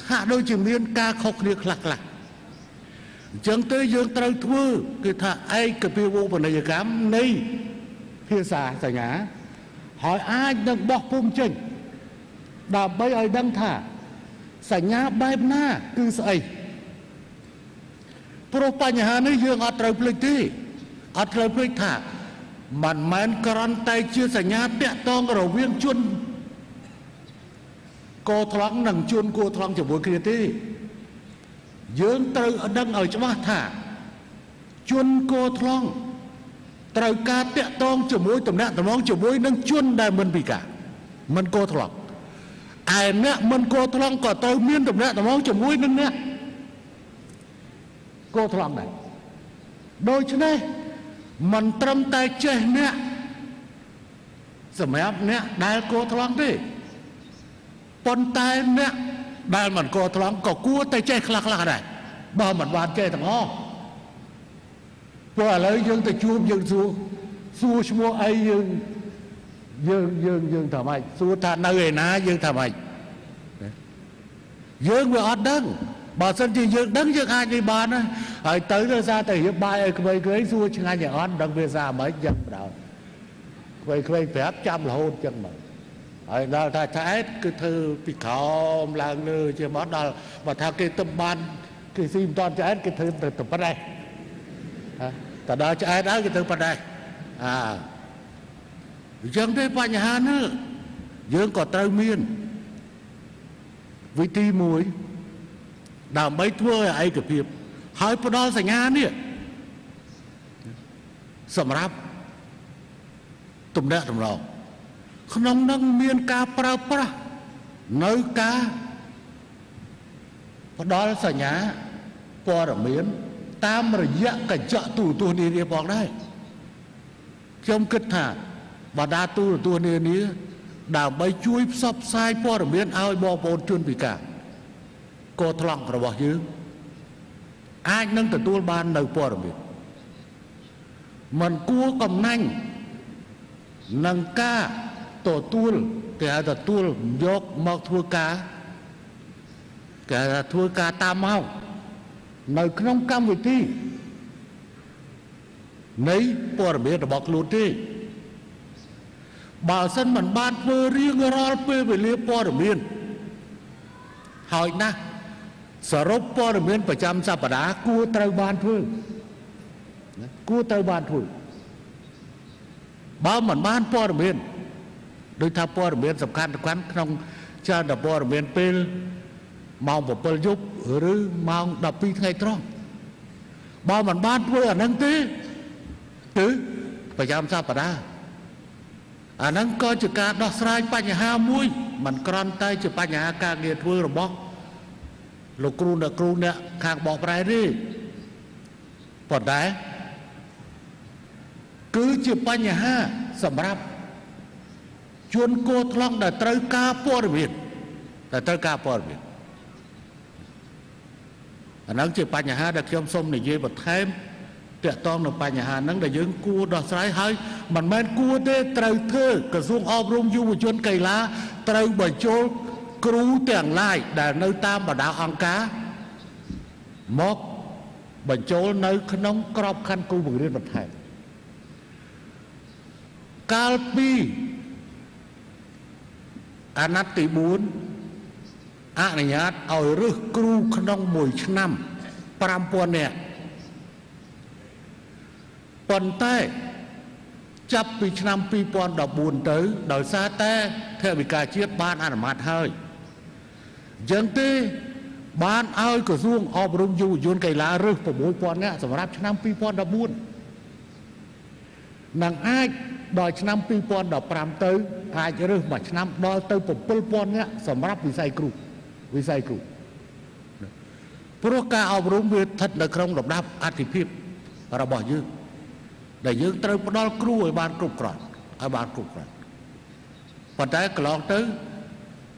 [SPEAKER 1] ហាក់ដូចជាមានការខុសគ្នាខ្លះអញ្ចឹងទេយើងត្រូវធ្វើគឺថាឯកភាវូបនីយកម្មនៃ ភាសាសញ្ញាហើយអាចនឹងបោះពុំចេញដើម្បីឲ្យដឹងថាសញ្ញាបែបណាគឺស្អីព្រោះបញ្ហានេះយើងអត់ត្រូវភ្លេចទេអត់ត្រូវភ្លេចថាមិនមែនគ្រាន់តែជាសញ្ញាតាក់ទងរវាងជនកោថ្លង់និងជនកោថ្លង់ជាមួយគ្នាទេយើងត្រូវដឹងឲ្យច្បាស់ថាជនកោថ្លង់ត្រូវការតាក់ទងជាមួយតំណាក់តំណងជាមួយនឹងជនដែលមិនពិការមិនកោថ្លង់ឯអ្នកមិនកោថ្លង់ក៏ត្រូវមានតំណាក់តំណងជាមួយនឹងអ្នកកោថ្លង់ដែរដូច្នេះមិនត្រឹមតែចេះអ្នកសម្រាប់អ្នកដែលកោថ្លង់ទេប៉ុន្តែអ្នកដែលមិនកោថ្លង់ក៏គួរតែចេះខ្លះៗដែរបើមិនបានចេះទាំងអស់ព្រោះឥឡូវយើងទៅជួបយើងសួរឈ្មោះអីយើងយើងយើងយើងថាម៉េចសួរថានៅឯណាយើងថាម៉េចយើងវាអត់ដឹងបើសិនជាយើងដឹងយើងអាចនេះបានហើយទៅដោយសារតែរៀបបាយឲ្យក្មេងៗសួរឆ្ងាញ់ឲ្យអត់ដឹងភាសាម៉េចយ៉ាងបដៅក្មេងៗប្រាប់ចាំរហូតចឹងមកហើយដល់ថាឆ្អែតគឺធ្វើពីក្រោមឡើងលើជាមកដល់បើថាគេទៅបានគេស៊ីមិនតាន់ឆ្អែតគេធ្វើទៅប៉ុណ្ណេះតែដល់ឆ្អែតហើយគេធ្វើប៉ុណ្ណេះអញ្ចឹងទេបញ្ហានេះយើងក៏ត្រូវមានវិធីមួយដើម្បីធ្វើឲ្យឯកភាពហើយផ្ដល់សញ្ញានេះសម្រាប់ទំនាក់ទំនងក្នុងនឹងមានការប្រើប្រាស់នៅការផ្ដល់សញ្ញាព័ត៌មានតាមរយៈកញ្ចក់ទូរទស្សន៍នានាផងដែរខ្ញុំគិតថាបណ្ដាទូរទស្សន៍នានាដើម្បីជួយផ្សព្វផ្សាយព័ត៌មានឲ្យបងប្អូនជនពិការកោថ្លង់របស់យើងអាចនឹងទទួលបាននៅព័ត៌មានមិនគួរកំណាញ់នឹងការទទួលគេហៅទទួលយកមកធ្វើការគេហៅធ្វើការតាមមកនៅក្នុងកម្មវិធីនៃព័ត៌មានរបស់ខ្លួនទេបើសិនមិនបានធ្វើរៀងរាល់ពេលវេលាព័ត៌មានហើយណាស់សរុបព័ត៌មានប្រចាំសប្តាហ៍គួរត្រូវបានធ្វើគួរត្រូវបានធ្វើបើមិនបានព័ត៌មានដូចថាព័ត៌មានសំខាន់ក្នុងច្រើនតែព័ត៌មានពេលម៉ោង7យប់ឬម៉ោង12ថ្ងៃត្រង់បើមិនបានធ្វើអាហ្នឹងទេគឺប្រចាំសប្តាហ៍អាហ្នឹងក៏ជាការដោះស្រាយបញ្ហាមួយមិនគ្រាន់តែជាបញ្ហាការងារធ្វើរបស់លោកគ្រូអ្នកគ្រូអ្នកខាងបកប្រែទេប៉ុន្តែគឺជាបញ្ហាសម្រាប់ជួនកោថ្លង់ដែលត្រូវការព័ត៌មានដែលត្រូវការព័ត៌មានអាហ្នឹងជាបញ្ហាដែលខ្ញុំសូមនិយាយបន្ថែមទាក់ទងនឹងបញ្ហាហ្នឹងដែលយើងគួរដោះស្រាយហើយមិនមែនគួរទេត្រូវធ្វើក្រសួងអប់រំយុវជនកីឡាត្រូវបញ្ចូលគ្រូទាំងឡាយដែលនៅតាមបណ្ដាអង្គការមកបញ្ចូលនៅក្នុងក្របខ័ណ្ឌគ្រូបង្រៀនបន្ថែមកាលពីអាណត្តិទី4អនុញ្ញាតឲ្យរើសគ្រូក្នុងមួយឆ្នាំ5000នាក់ប៉ុន្តែចាប់ពីឆ្នាំ2014ទៅដោយសារតែថវិកាជាតិបានអនុម័តហើយអញ្ចឹងទេបានឲ្យក្រសួងអប់រំយុវជនកីឡារើស6000នាក់សម្រាប់ឆ្នាំ2014នឹងអាចដល់ឆ្នាំ2015ទៅអាចរើសមួយឆ្នាំដល់ទៅ7000នាក់សម្រាប់វិស័យគ្រូព្រោះការអប់រំវាស្ថិតនៅក្នុងលំដាប់អធិភាពរបស់យើងដែលយើងត្រូវផ្ដល់គ្រូឲ្យបានគ្រប់គ្រាន់ប៉ុន្តែកន្លងទៅ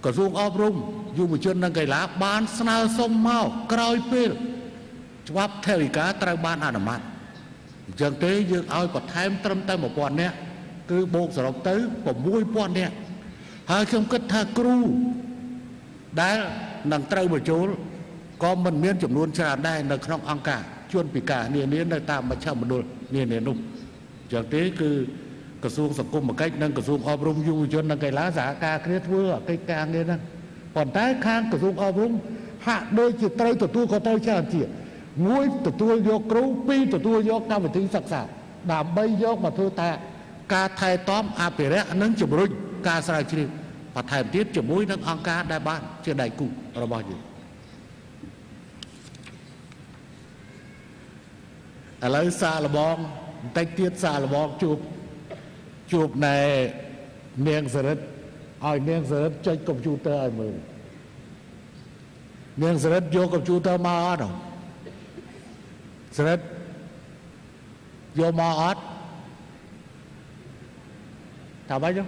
[SPEAKER 1] ក្រសួងអប់រំយុវជននិងកីឡាបានស្នើសុំមកក្រោយពេលច្បាប់ថវិកាត្រូវបានអនុម័តអញ្ចឹងទេយើងឲ្យបន្ថែមត្រឹមតែ1000នាក់គឺបូកសរុបទៅ6000នាក់ហើយខ្ញុំគិតថាគ្រូដែលនឹងត្រូវបញ្ចូលក៏មិនមានចំនួនច្រើនដែរនៅក្នុងអង្គការជនពិការនានានៅតាមមជ្ឈមណ្ឌលនានានោះអញ្ចឹងទេគឺ ក្រសួងសង្គមកិច្ចនិងក្រសួងអប់រំយុវជននិងកីឡាសហការគ្នាធ្វើកិច្ចការងារហ្នឹងប៉ុន្តែខាងក្រសួងអប់រំហាក់ដូចជាត្រូវទទួលខុសត្រូវច្រើនជាងមួយទទួលយកគ្រូពីរទទួលយកកម្មវិធីសិក្សាដើម្បីយកមកធ្វើតែការថែទាំអភិរក្សនិងជំរុញការស្រាវជ្រាវបន្ថែមទៀតជាមួយនឹងអង្គការដែលបានជាដៃគូរបស់យើងឥឡូវសាកល្បងបន្តិចទៀតសាកល្បងជួបណែនាងសរិទ្ធឲ្យនាងសរិទ្ធចុចកុំព្យូទ័រឲ្យមើលនាងសរិទ្ធយកកុំព្យូទ័រមកអត់សរិទ្ធយកមកអត់ថាម៉េចហ៎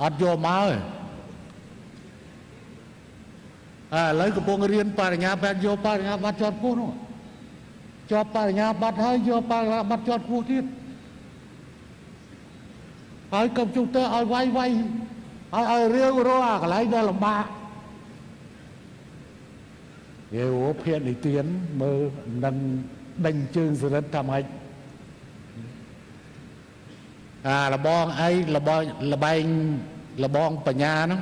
[SPEAKER 1] អត់យកមកទេឥឡូវកំពុងរៀនបរិញ្ញាបត្រយកបរិញ្ញាបត្រជាន់ខ្ពស់នោះជាប់បរិញ្ញាបត្រហើយយកបរិញ្ញាបត្រជាន់ខ្ពស់ទៀតហើយកុំព្យូទ័រឲ្យវាយវាយឲ្យរាវរកអាកន្លែងដែលលំបាកយេអូភាគនិទានមើលនឹងដេញជើងសរិទ្ធថាម៉េចអាលបងអីលបងលបែងលបងបញ្ញាហ្នឹង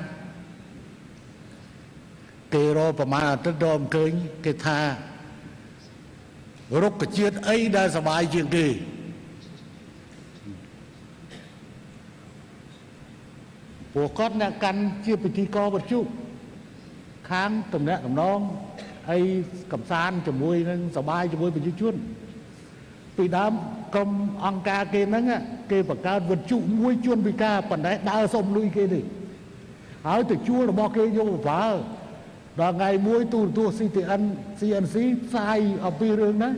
[SPEAKER 1] គេរកប្រមាណអាទិត្យដល់មិនឃើញគេថារុក្ខជាតិអីដែលសบายជាងគេពួកគាត់អ្នកកាន់ជាពិធីករវិទ្យុខាងតំណាក់តំណងអីកំសាន្តជាមួយនឹងសบายជាមួយប្រជាជនពីដើមក្រុមអង្គការគេហ្នឹងគេបង្កើតវិទ្យុមួយជនពិការប៉ុន្តែដើរសុំលុយគេនេះហើយទៅជួលរបស់គេយកមកប្រើដល់ថ្ងៃមួយទូរទស្សន៍ CTN CNC ផ្សាយអំពីរឿងហ្នឹង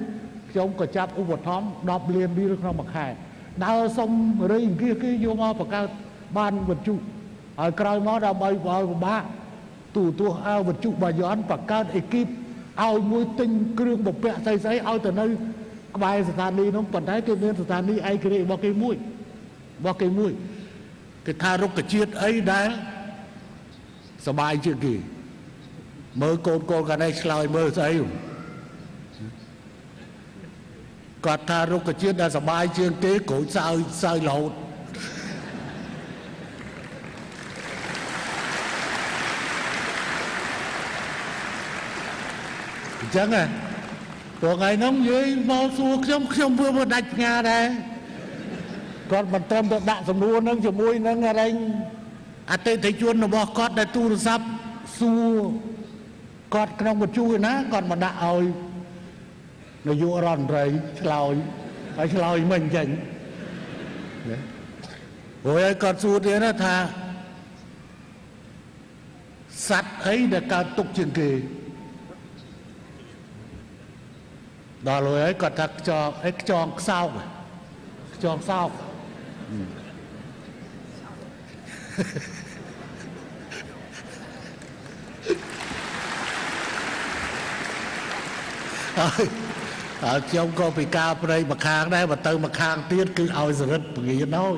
[SPEAKER 1] ខ្ញុំក៏ចាប់ឧបត្ថម្ភ10លានរៀលក្នុងមួយខែដើរសុំរៃអង្គាសគេយកមកបង្កើតបានវិទ្យុហើយក្រោយមកដើម្បីឲ្យពិបាកទូរទស្សន៍ឲ្យវិទ្យុបាយ័នបង្កើតអេគីបឲ្យមួយទិញគ្រឿងបំពាក់ស្អីស្អីឲ្យទៅនៅក្បែរស្ថានីយ៍នោះប៉ុន្តែគេមានស្ថានីយ៍ឯករាជ្យរបស់គេមួយគេថារុក្ខជាតិអីដែលសบายជាងគេមើលកូនកូនកាលនេះឆ្លើយមើលស្អីគាត់ថារុក្ខជាតិដែលសบายជាងគេក្រូចសើសើរហូតអញ្ចឹងហ៎ព្រោះថ្ងៃហ្នឹងនិយាយមកសួរខ្ញុំខ្ញុំវាមិនដាច់ផ្ងាដែរគាត់មិនត្រឹមតែដាក់សំណួរហ្នឹងជាមួយនឹងអរិញអតិថិជនរបស់គាត់ដែលទូរស័ព្ទសួរគាត់ក្នុងវិទ្យុឯណាគាត់មកដាក់ឲ្យនាយករដ្ឋមន្ត្រីឆ្លើយហើយឆ្លើយមិនចេញណាព្រោះឲ្យគាត់សួរទៀតណាថាសត្វអីដែលកើតទុកជាងគេដល់ហើយគាត់ថាខ្ចងអីខ្ចងខ្សោកខ្ចងខ្សោកហើយខ្ញុំក៏ពិការព្រៃម្ខាងដែរបើទៅម្ខាងទៀតគឺឲ្យសរិទ្ធពងានហើយ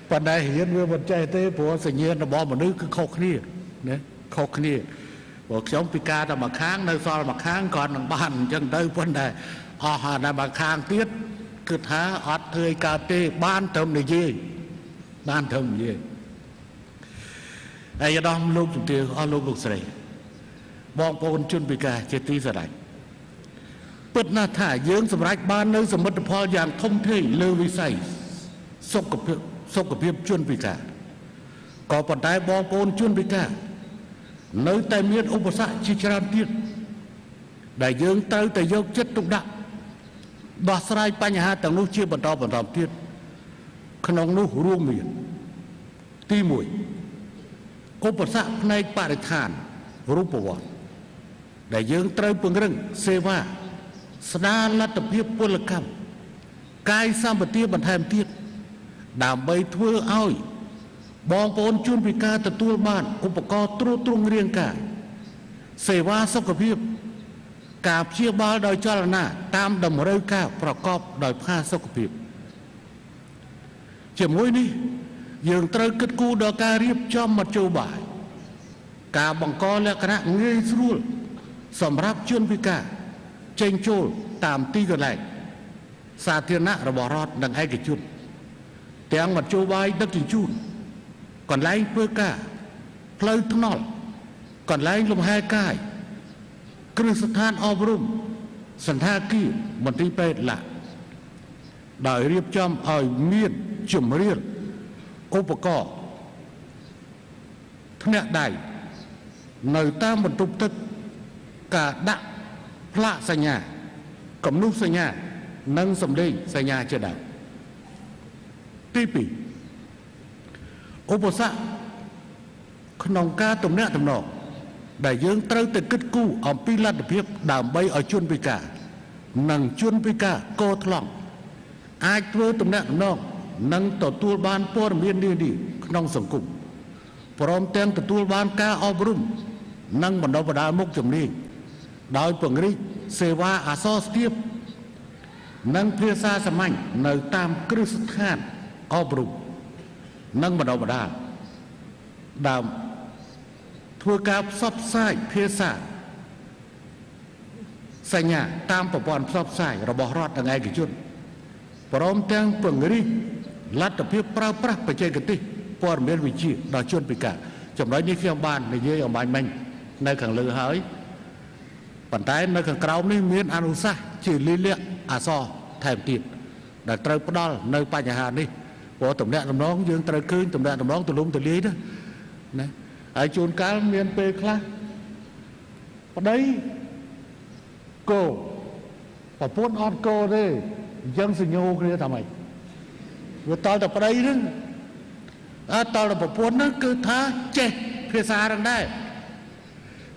[SPEAKER 1] ប៉ុន្តែរៀនវាមិនចេះទេព្រោះសញ្ញាណរបស់មនុស្សគឺខុសគ្នាណាខុសគ្នាព្រោះខ្ញុំពិការតែម្ខាងនៅសល់ម្ខាងគាត់នឹងបានអញ្ចឹងទៅប៉ុន្តែអស់តែម្ខាងទៀតគឺថាអត់ធ្វើឲ្យកើតទេបានត្រឹមនិយាយបានត្រឹមនិយាយហើយដល់លោកជំទាវអស់លោកលោកស្រីបងប្អូនជនពិការជាទីស្រឡាញ់ពិតណាស់ថាយើងសម្រេចបាននៅសមិទ្ធផលយ៉ាងធំធេងលើវិស័យសុខភាពជនពិការក៏ប៉ុន្តែបងប្អូនជនពិការនៅតែមានឧបសគ្គជាច្រើនទៀតដែលយើងត្រូវតែយកចិត្តទុកដាក់ដោះស្រាយបញ្ហាទាំងនោះជាបន្តបន្តទៀតក្នុងនោះរួមមានទី1ឧបសគ្គផ្នែកបរិស្ថានរូបវន្តដែលយើងត្រូវពង្រឹងសេវាស្ដារលទ្ធភាពពលកម្មកាយសម្បទាបន្ថែមទៀតដើម្បីធ្វើឲ្យបងប្អូនជនពិការទទួលបានឧបករណ៍ទ្រទ្រង់រាងកាយសេវាសុខភាពការព្យាបាលដោយចលនាតាមតម្រូវការប្រកបដោយផាសុកភាពជាមួយនេះយើងត្រូវគិតគូរដល់ការរៀបចំមធ្យោបាយ ការបង្កលក្ខណៈងាយស្រួលសម្រាប់ជនពិការចេញចូលតាមទីកន្លែងសាធារណៈរបស់រដ្ឋនិងឯកជនទាំងមធ្យោបាយដឹកជញ្ជូនកន្លែងធ្វើការផ្លូវថ្នល់កន្លែងលំហែកាយគ្រឹះស្ថានអប់រំសណ្ឋាគារមន្ទីរពេទ្យឡាដោយរៀបចំឲ្យមានជំរាលឧបករណ៍ធ្នាក់ដៃនៅតាមបន្ទប់ទឹកការដាក់ផ្លាកសញ្ញាគំនូសសញ្ញានិងសម្លេងសញ្ញាជាដើមទី2ឧបសគ្គក្នុងការទំនាក់ទំនងដែលយើងត្រូវតែគិតគូរអំពីលទ្ធភាពដើម្បីឲ្យជនពិការនិងជនពិការកោថ្លង់អាចធ្វើទំនាក់ទំនងនិងទទួលបានព័ត៌មាននានាក្នុងសង្គមព្រមទាំងទទួលបានការអប់រំនិងបណ្ដុះបណ្ដាលមុខជំនាញដោយពង្រីកសេវាអក្សរស្ទាបនិងភាសាសាមញ្ញនៅតាមគ្រឹះស្ថានអប់រំនិងបណ្ដុះបណ្ដាលដើមធ្វើការផ្សព្វផ្សាយភាសាសញ្ញាតាមប្រព័ន្ធផ្សព្វផ្សាយរបស់រដ្ឋនិងឯកជនព្រមទាំងពង្រីកលទ្ធភាពប្រើប្រាស់បច្ចេកទេសព័ត៌មានវិទ្យាដល់ជនពិការចំណុចនេះខ្ញុំបាននិយាយអំបញ្ញមិញនៅខាងលើហើយប៉ុន្តែនៅខាងក្រោមនេះមានអនុសាសន៍ជាលិលាក់អក្សរថែមទៀតដែលត្រូវផ្ដល់នៅបញ្ហានេះព្រោះទំនាក់ទំនងយើងត្រូវឃើញទំនាក់ទំនងទូលំទូលាយណាហើយជួនកាលមានពេលខ្លះប្តីគោប្រពន្ធអត់គោទេអញ្ចឹងសញ្ញោគ្នាថាម៉េចវាតតែប្តីហ្នឹងអត់តតែប្រពន្ធហ្នឹងគឺថាចេះភាសាហ្នឹងដែរ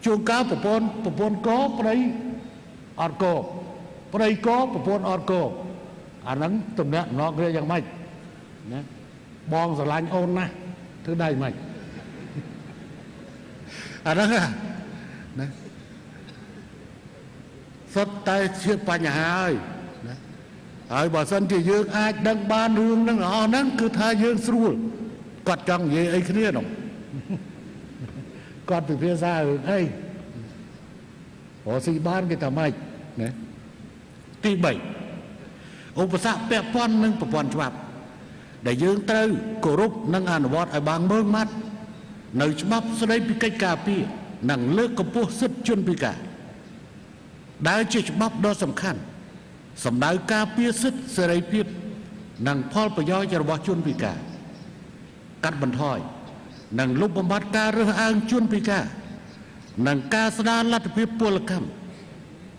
[SPEAKER 1] ជួនកាលប្រពន្ធកប្តីអត់កប្តីកប្រពន្ធអត់កអាហ្នឹងទំនាក់ទំនងគ្នាយ៉ាងម៉េចណាបងស្រឡាញ់អូនណាស់ធ្វើដៃម៉េចអាហ្នឹងណាសុទ្ធតែជាបញ្ហាហើយណាហើយបើសិនជាយើងអាចដឹងបានរឿងហ្នឹងអស់ហ្នឹងគឺថាយើងស្រួលគាត់ចង់និយាយអីគ្នានោះគាត់ពិភាក្សារឿងអីរកស៊ីបានគេថាម៉េចណាទី3ឧបសគ្គពាក់ព័ន្ធនឹងប្រព័ន្ធច្បាប់ដែលយើងត្រូវគោរពនិងអនុវត្តឲ្យបានម៉ឺងម៉ាត់នៅច្បាប់ស្តីពីកិច្ចការពារនិងលើកកម្ពស់សិទ្ធិជនពិការដែលជាច្បាប់ដ៏សំខាន់សម្ដៅការពារសិទ្ធិសេរីភាពនិងផលប្រយោជន៍របស់ជនពិការកាត់បន្ថយនិងលុបបំបាត់ការរើសអើងជនពិការនិងការស្ដារលទ្ធភាពពលកម្ម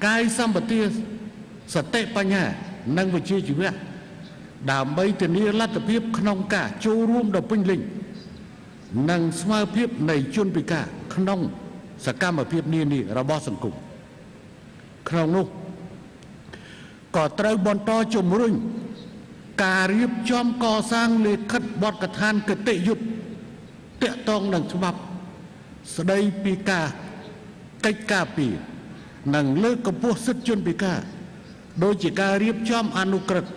[SPEAKER 1] កាយសម្បទាសតិបញ្ញានិងវិជ្ជាជីវៈដើម្បីធានាលទ្ធភាពក្នុងការចូលរួមដ៏ពេញលេញនិងស្មើភាពនៃជនពិការក្នុងសកម្មភាពនានារបស់សង្គមក្នុងនោះក៏ត្រូវបន្តជំរុញការរៀបចំកសាងលិខិតបទដ្ឋានគតិយុត្តទាក់ទងនឹងច្បាប់ស្តីពីការកិច្ចការពារនិងលើកកម្ពស់សិទ្ធិជនពិការដូចជាការរៀបចំអនុក្រឹត្យ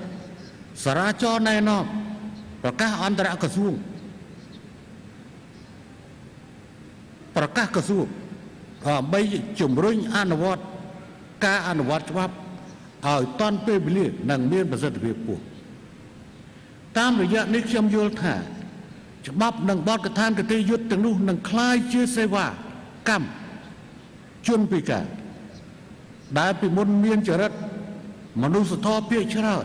[SPEAKER 1] សារាចរណែនាំប្រកាសអន្តរក្រសួងប្រកាសក្រសួងដើម្បីជំរុញអនុវត្តការអនុវត្តច្បាប់ឲ្យទាន់ពេលវេលានិងមានប្រសិទ្ធភាពខ្ពស់តាមរយៈនេះខ្ញុំយល់ថាច្បាប់និងបទដ្ឋានគតិយុត្តទាំងនោះនឹងក្លាយជាសេវាកម្មជនពិការដែលពីមុនមានចរិតមនុស្សធម៌ភាគច្រើន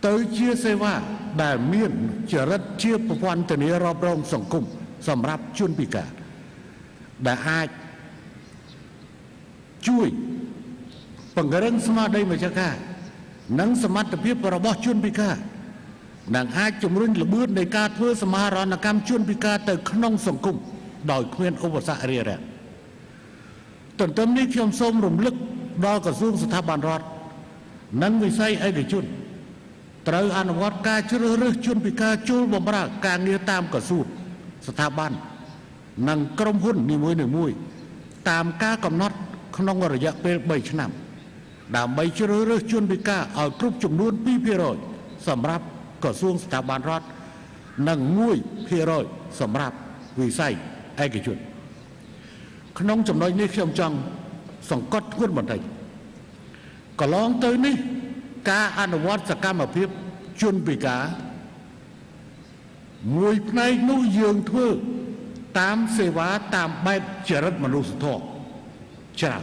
[SPEAKER 1] ទៅជាសេវាដែលមានចរិតជាប្រព័ន្ធធានារ៉ាប់រងសង្គមសម្រាប់ជនពិការដែលអាចជួយពង្រឹងស្មារតីម្ចាស់ការនិងសមត្ថភាពរបស់ជនពិការនិងអាចជំរុញល្បឿននៃការធ្វើសមាហរណកម្មជនពិការទៅក្នុងសង្គមដោយគ្មានឧបសគ្គរារាំងទន្ទឹមនេះខ្ញុំសូមរំលឹកដល់ក្រសួងស្ថាប័នរដ្ឋនិងវិស័យឯកជនត្រូវអនុវត្តការជ្រើសរើសជនពិការចូលបម្រើការងារតាមក្រសួងស្ថាប័ននិងក្រុមហ៊ុននីមួយៗតាមការកំណត់ក្នុងរយៈពេល3ឆ្នាំដើម្បីជ្រើសរើសជនពិការឲ្យគ្រប់ចំនួន2%សម្រាប់ក្រសួងស្ថាប័នរដ្ឋនិង1%សម្រាប់វិស័យឯកជន។ ក្នុងចំណុចនេះខ្ញុំចង់សង្កត់ធ្ងន់បន្តិចកន្លងទៅនេះការអនុវត្តសកម្មភាពជនពិការមួយផ្នែកនោះយើងធ្វើតាមសេវាតាមបែបចរិតមនុស្សធម៌ច្រើន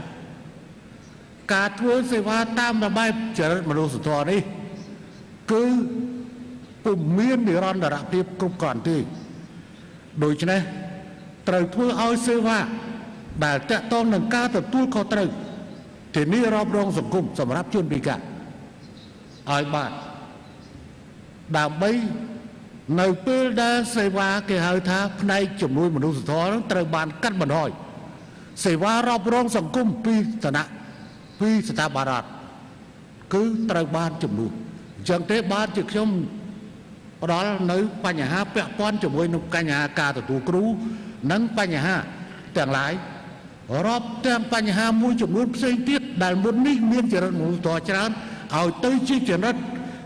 [SPEAKER 1] ការធ្វើសេវាតាមបែបចរិតមនុស្សធម៌នេះគឺពុំមាននិរន្តរភាពគ្រប់គ្រាន់ទេដូច្នេះត្រូវធ្វើឲ្យសេវាដែលតាក់ទងនឹងការទទួលខុសត្រូវធានារ៉ាប់រងសង្គមសម្រាប់ជនពិការឲ្យបានដើម្បីនៅពេលដែលសេវាគេហៅថាផ្នែកជំនួយមនុស្សធម៌ត្រូវបានកាត់បន្ថយសេវារ៉ាប់រងសង្គមពីឋានៈពីស្ថាប័នរដ្ឋគឺត្រូវបានជំនួសអញ្ចឹងទេបានជាខ្ញុំផ្ដល់នៅបញ្ហាពាក់ព័ន្ធជាមួយនឹងបញ្ហាការទទួលគ្រូនិងបញ្ហាទាំងឡាយរាប់ទាំងបញ្ហាមួយចំនួនផ្សេងទៀតដែលមុននេះមានចរិតមនុស្សធម៌ច្រើនឲ្យទៅជាចរិត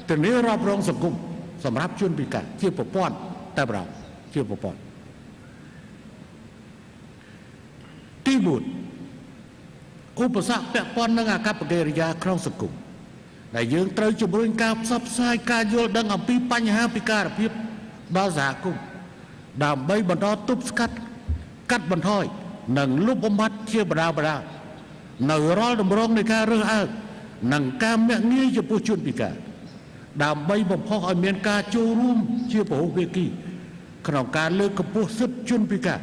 [SPEAKER 1] ធានារ៉ាប់រងសង្គមសម្រាប់ជនពិការជាប្រព័ន្ធតែប្រោជាប្រព័ន្ធទី4ឧបសគ្គពាក់ព័ន្ធនឹងអាកប្បកិរិយាក្នុងសង្គមដែលយើងត្រូវជំរុញការផ្សព្វផ្សាយការយល់ដឹងអំពីបញ្ហាពិការភាពដល់សហគមន៍ដើម្បីបន្តទប់ស្កាត់កាត់បន្ថយនិងលុបបំបាត់ជាបណ្ដានៅរាល់តម្រងនៃការរើសអើងនិងការមាក់ងាយចំពោះជនពិការដើម្បីបំផុសឲ្យមានការចូលរួមជាពហុភាគីក្នុងការលើកកម្ពស់សិទ្ធិជនពិការ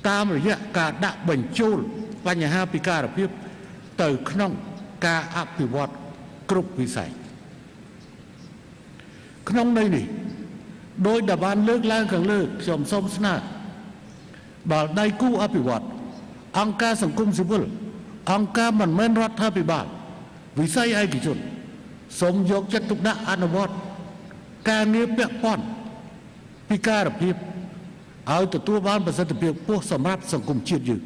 [SPEAKER 1] តាមរយៈការដាក់បញ្ចូលបញ្ហាពិការភាពទៅក្នុងការអភិវឌ្ឍគ្រប់វិស័យក្នុងន័យនេះដោយដែលបានលើកឡើងខាងលើខ្ញុំសូមស្នើដល់ដៃគូអភិវឌ្ឍអង្គការសង្គមស៊ីវិលអង្គការមិនមែនរដ្ឋាភិបាលវិស័យឯកជនសូមយកចិត្តទុកដាក់អនុវត្តការងារពាក់ព័ន្ធពិការភាពឲ្យទទួលបានប្រសិទ្ធភាពខ្ពស់សម្រាប់សង្គមជាតិយើង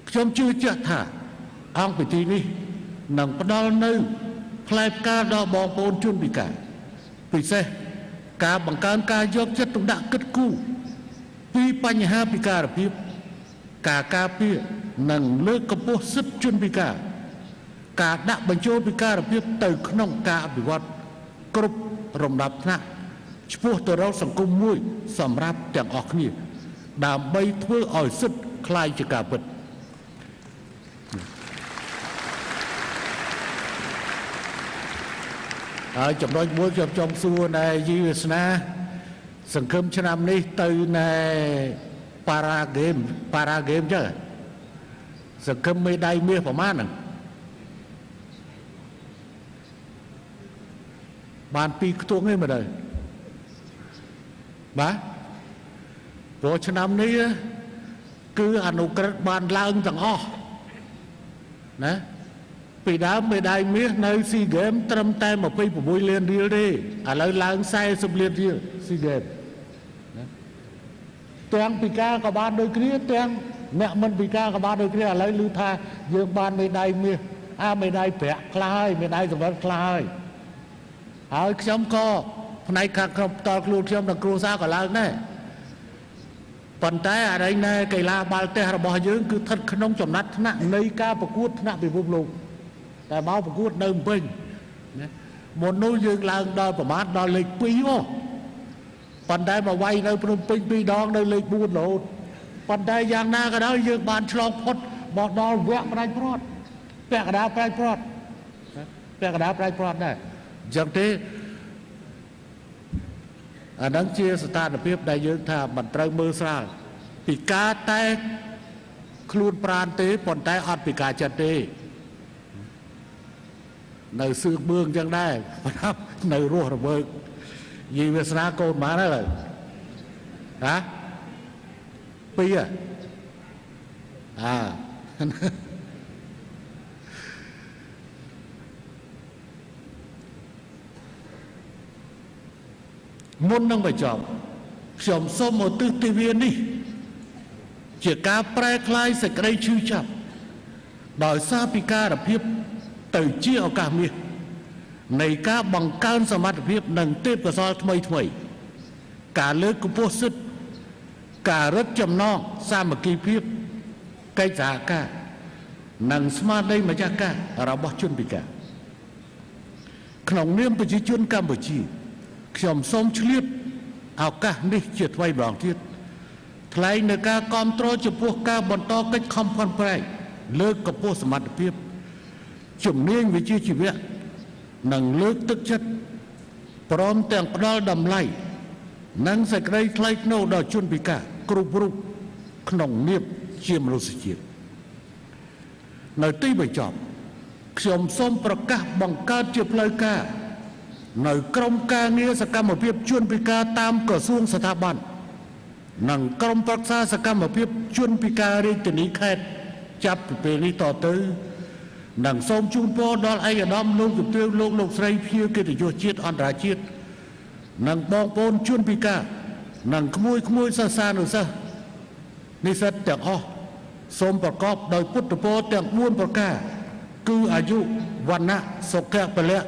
[SPEAKER 1] ខ្ញុំជឿជាក់ថាអង្គពិធីនេះនឹងផ្ដល់នៅផ្លែផ្កាដល់បងប្អូនជនពិការពិសេសការបង្កើនការយកចិត្តទុកដាក់គិតគូរពីបញ្ហាពិការភាពការការពារនិងលើកកម្ពស់សិទ្ធិជនពិការការដាក់បញ្ចូលពិការភាពទៅក្នុងការអភិវឌ្ឍគ្រប់រំដាប់ថ្នាក់ឆ្ពោះទៅរកសង្គមមួយសម្រាប់ទាំងអស់គ្នាដើម្បីធ្វើឲ្យសិទ្ធិក្លាយជាការពិតហើយចំណុចមួយខ្ញុំចង់សួរណែយីវាសនាសង្ឃឹមឆ្នាំនេះទៅណែប៉ារ៉ាហ្គេមចឹងសង្ឃឹមមេដៃមាសប្រមាណហ្នឹងបានពីរខ្ទង់ឯងមើលទៅបាទព្រោះឆ្នាំនេះគឺអនុក្រឹត្យបានឡើងទាំងអស់ណាពីដើមមេដាយមាសនៅស៊ីហ្គេមត្រឹមតែ26លានរៀលទេឥឡូវឡើង40លានរៀលស៊ីហ្គេមណាទាំងពិការក៏បានដូចគ្នាទាំងអ្នកមិនពិការក៏បានដូចគ្នាឥឡូវឮថាយើងបានមេដាយមាសមេដាយប្រាក់ខ្លះហើយមេដាយសម្បត្តិខ្លះហើយហើយខ្ញុំក៏ផ្នែកខាងក្នុងផ្ទាល់ខ្លួនខ្ញុំនិងគ្រួសារក៏ឡើងដែរប៉ុន្តែអរិញណែកីឡាបាល់ទះរបស់យើងគឺស្ថិតក្នុងចំណាត់ថ្នាក់នៃការប្រកួតថ្នាក់ពិភពលោកតែមកប្រកួតនៅភ្នំពេញណាមុននោះយើងឡើងដល់ប្រមាណដល់លេខ2ហ៎ប៉ុន្តែមកវាយនៅភ្នំពេញ2ដងនៅលេខ4រហូតប៉ុន្តែយ៉ាងណាក៏ដោយយើងបានឆ្លងផុតមកដល់វគ្គផ្ដាច់ព្រាត់ពាក់កណ្ដាលផ្ដាច់ព្រាត់ពាក់កណ្ដាលផ្ដាច់ព្រាត់ដែរអញ្ចឹងទេអានឹងជាស្ថានភាពដែលយើងថាមិនត្រូវមើលស្រាលពិការតែខ្លួនប្រានទេប៉ុន្តែអត់ពិការចិត្តទេនៅសឿងបឿងអញ្ចឹងដែរនៅរស់រវើកយីវាសនាកូនបានហើយហ៎ពីរអាមុននឹងបញ្ចប់ខ្ញុំសូមឧទ្ទិសទិវានេះជាការប្រែក្លាយសេចក្តីឈឺចាប់ដោយសារពិការភាពទៅជាឱកាសមាសនៃការបង្កើនសមត្ថភាពនិងទេពកោសល្យថ្មីៗការលើកកម្ពស់សិទ្ធិការរឹតចំណងសាមគ្គីភាព កិច្ចសហការនិងស្មារតីម្ចាស់ការរបស់ជនពិការក្នុងនាមប្រជាជនកម្ពុជាខ្ញុំសូមឆ្លៀតឱកាសនេះជាថ្មីម្ដងទៀតថ្លែងនៅការគាំទ្រចំពោះការបន្តកិច្ចខំប្រឹងប្រែងលើកកម្ពស់សមត្ថភាពជំនាញវិជ្ជាជីវៈនិងលើកទឹកចិត្តព្រមទាំងផ្ដល់តម្លៃនិងសេចក្តីថ្លៃថ្នូរដល់ជនពិការគ្រប់រូបក្នុងនាមជាមនុស្សជាតិនៅទីបញ្ចប់ខ្ញុំសូមប្រកាសបង្កើតជាផ្លូវការនៅក្រមការងារសកម្មភាពជនពិការតាមក្រសួងស្ថាប័ននិងក្រមប្រឹក្សាសកម្មភាពជនពិការរាជធានីខេត្តចាប់ពីពេលនេះតទៅនិងសូមជូនពរដល់ឯកឧត្តមលោកជំទាវលោកលោកស្រីភ្ញៀវកិត្តិយសជាតិអន្តរជាតិនិងបងប្អូនជនពិការនិងក្មួយៗសិស្សានុសិស្សនិស្សិតទាំងអស់សូមប្រកបដោយពុទ្ធពរទាំង4ប្រការគឺអាយុវណ្ណៈសុខៈពលៈ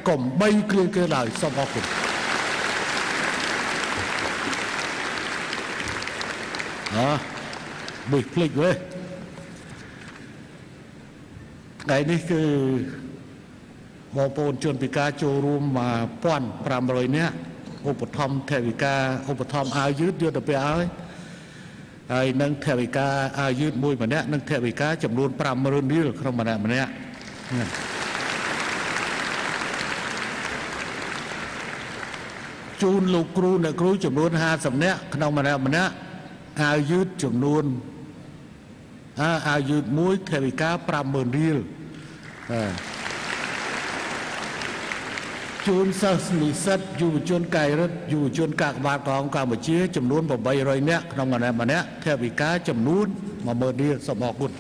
[SPEAKER 1] កុំបីគ្លៀងគេឡើយសូមអរគុណអើបិភ្លេចវេថ្ងៃនេះគឺបងប្អូនជនពិការចូលរួម1500នាក់ឧបត្ថម្ភថវិកាឧបត្ថម្ភអាវយឺតយកទៅពាក់ហើយហើយនឹងថវិកាអាវយឺតមួយម្នាក់និងថវិកាចំនួន50000រៀលក្នុងម្នាក់ម្នាក់ជូនលោកគ្រូអ្នកគ្រូចំនួន50នាក់ក្នុងម្នាក់ម្នាក់អាវយឺតចំនួនអាវយឺតមួយថវិកា50000រៀលជូនសិស្សនិស្សិតយុវជនកាយរិទ្ធយុវជនកាកបាទក្រហមកម្ពុជាចំនួន800នាក់ក្នុងម្នាក់ម្នាក់ថវិកាចំនួន10000រៀលសូមអរគុណ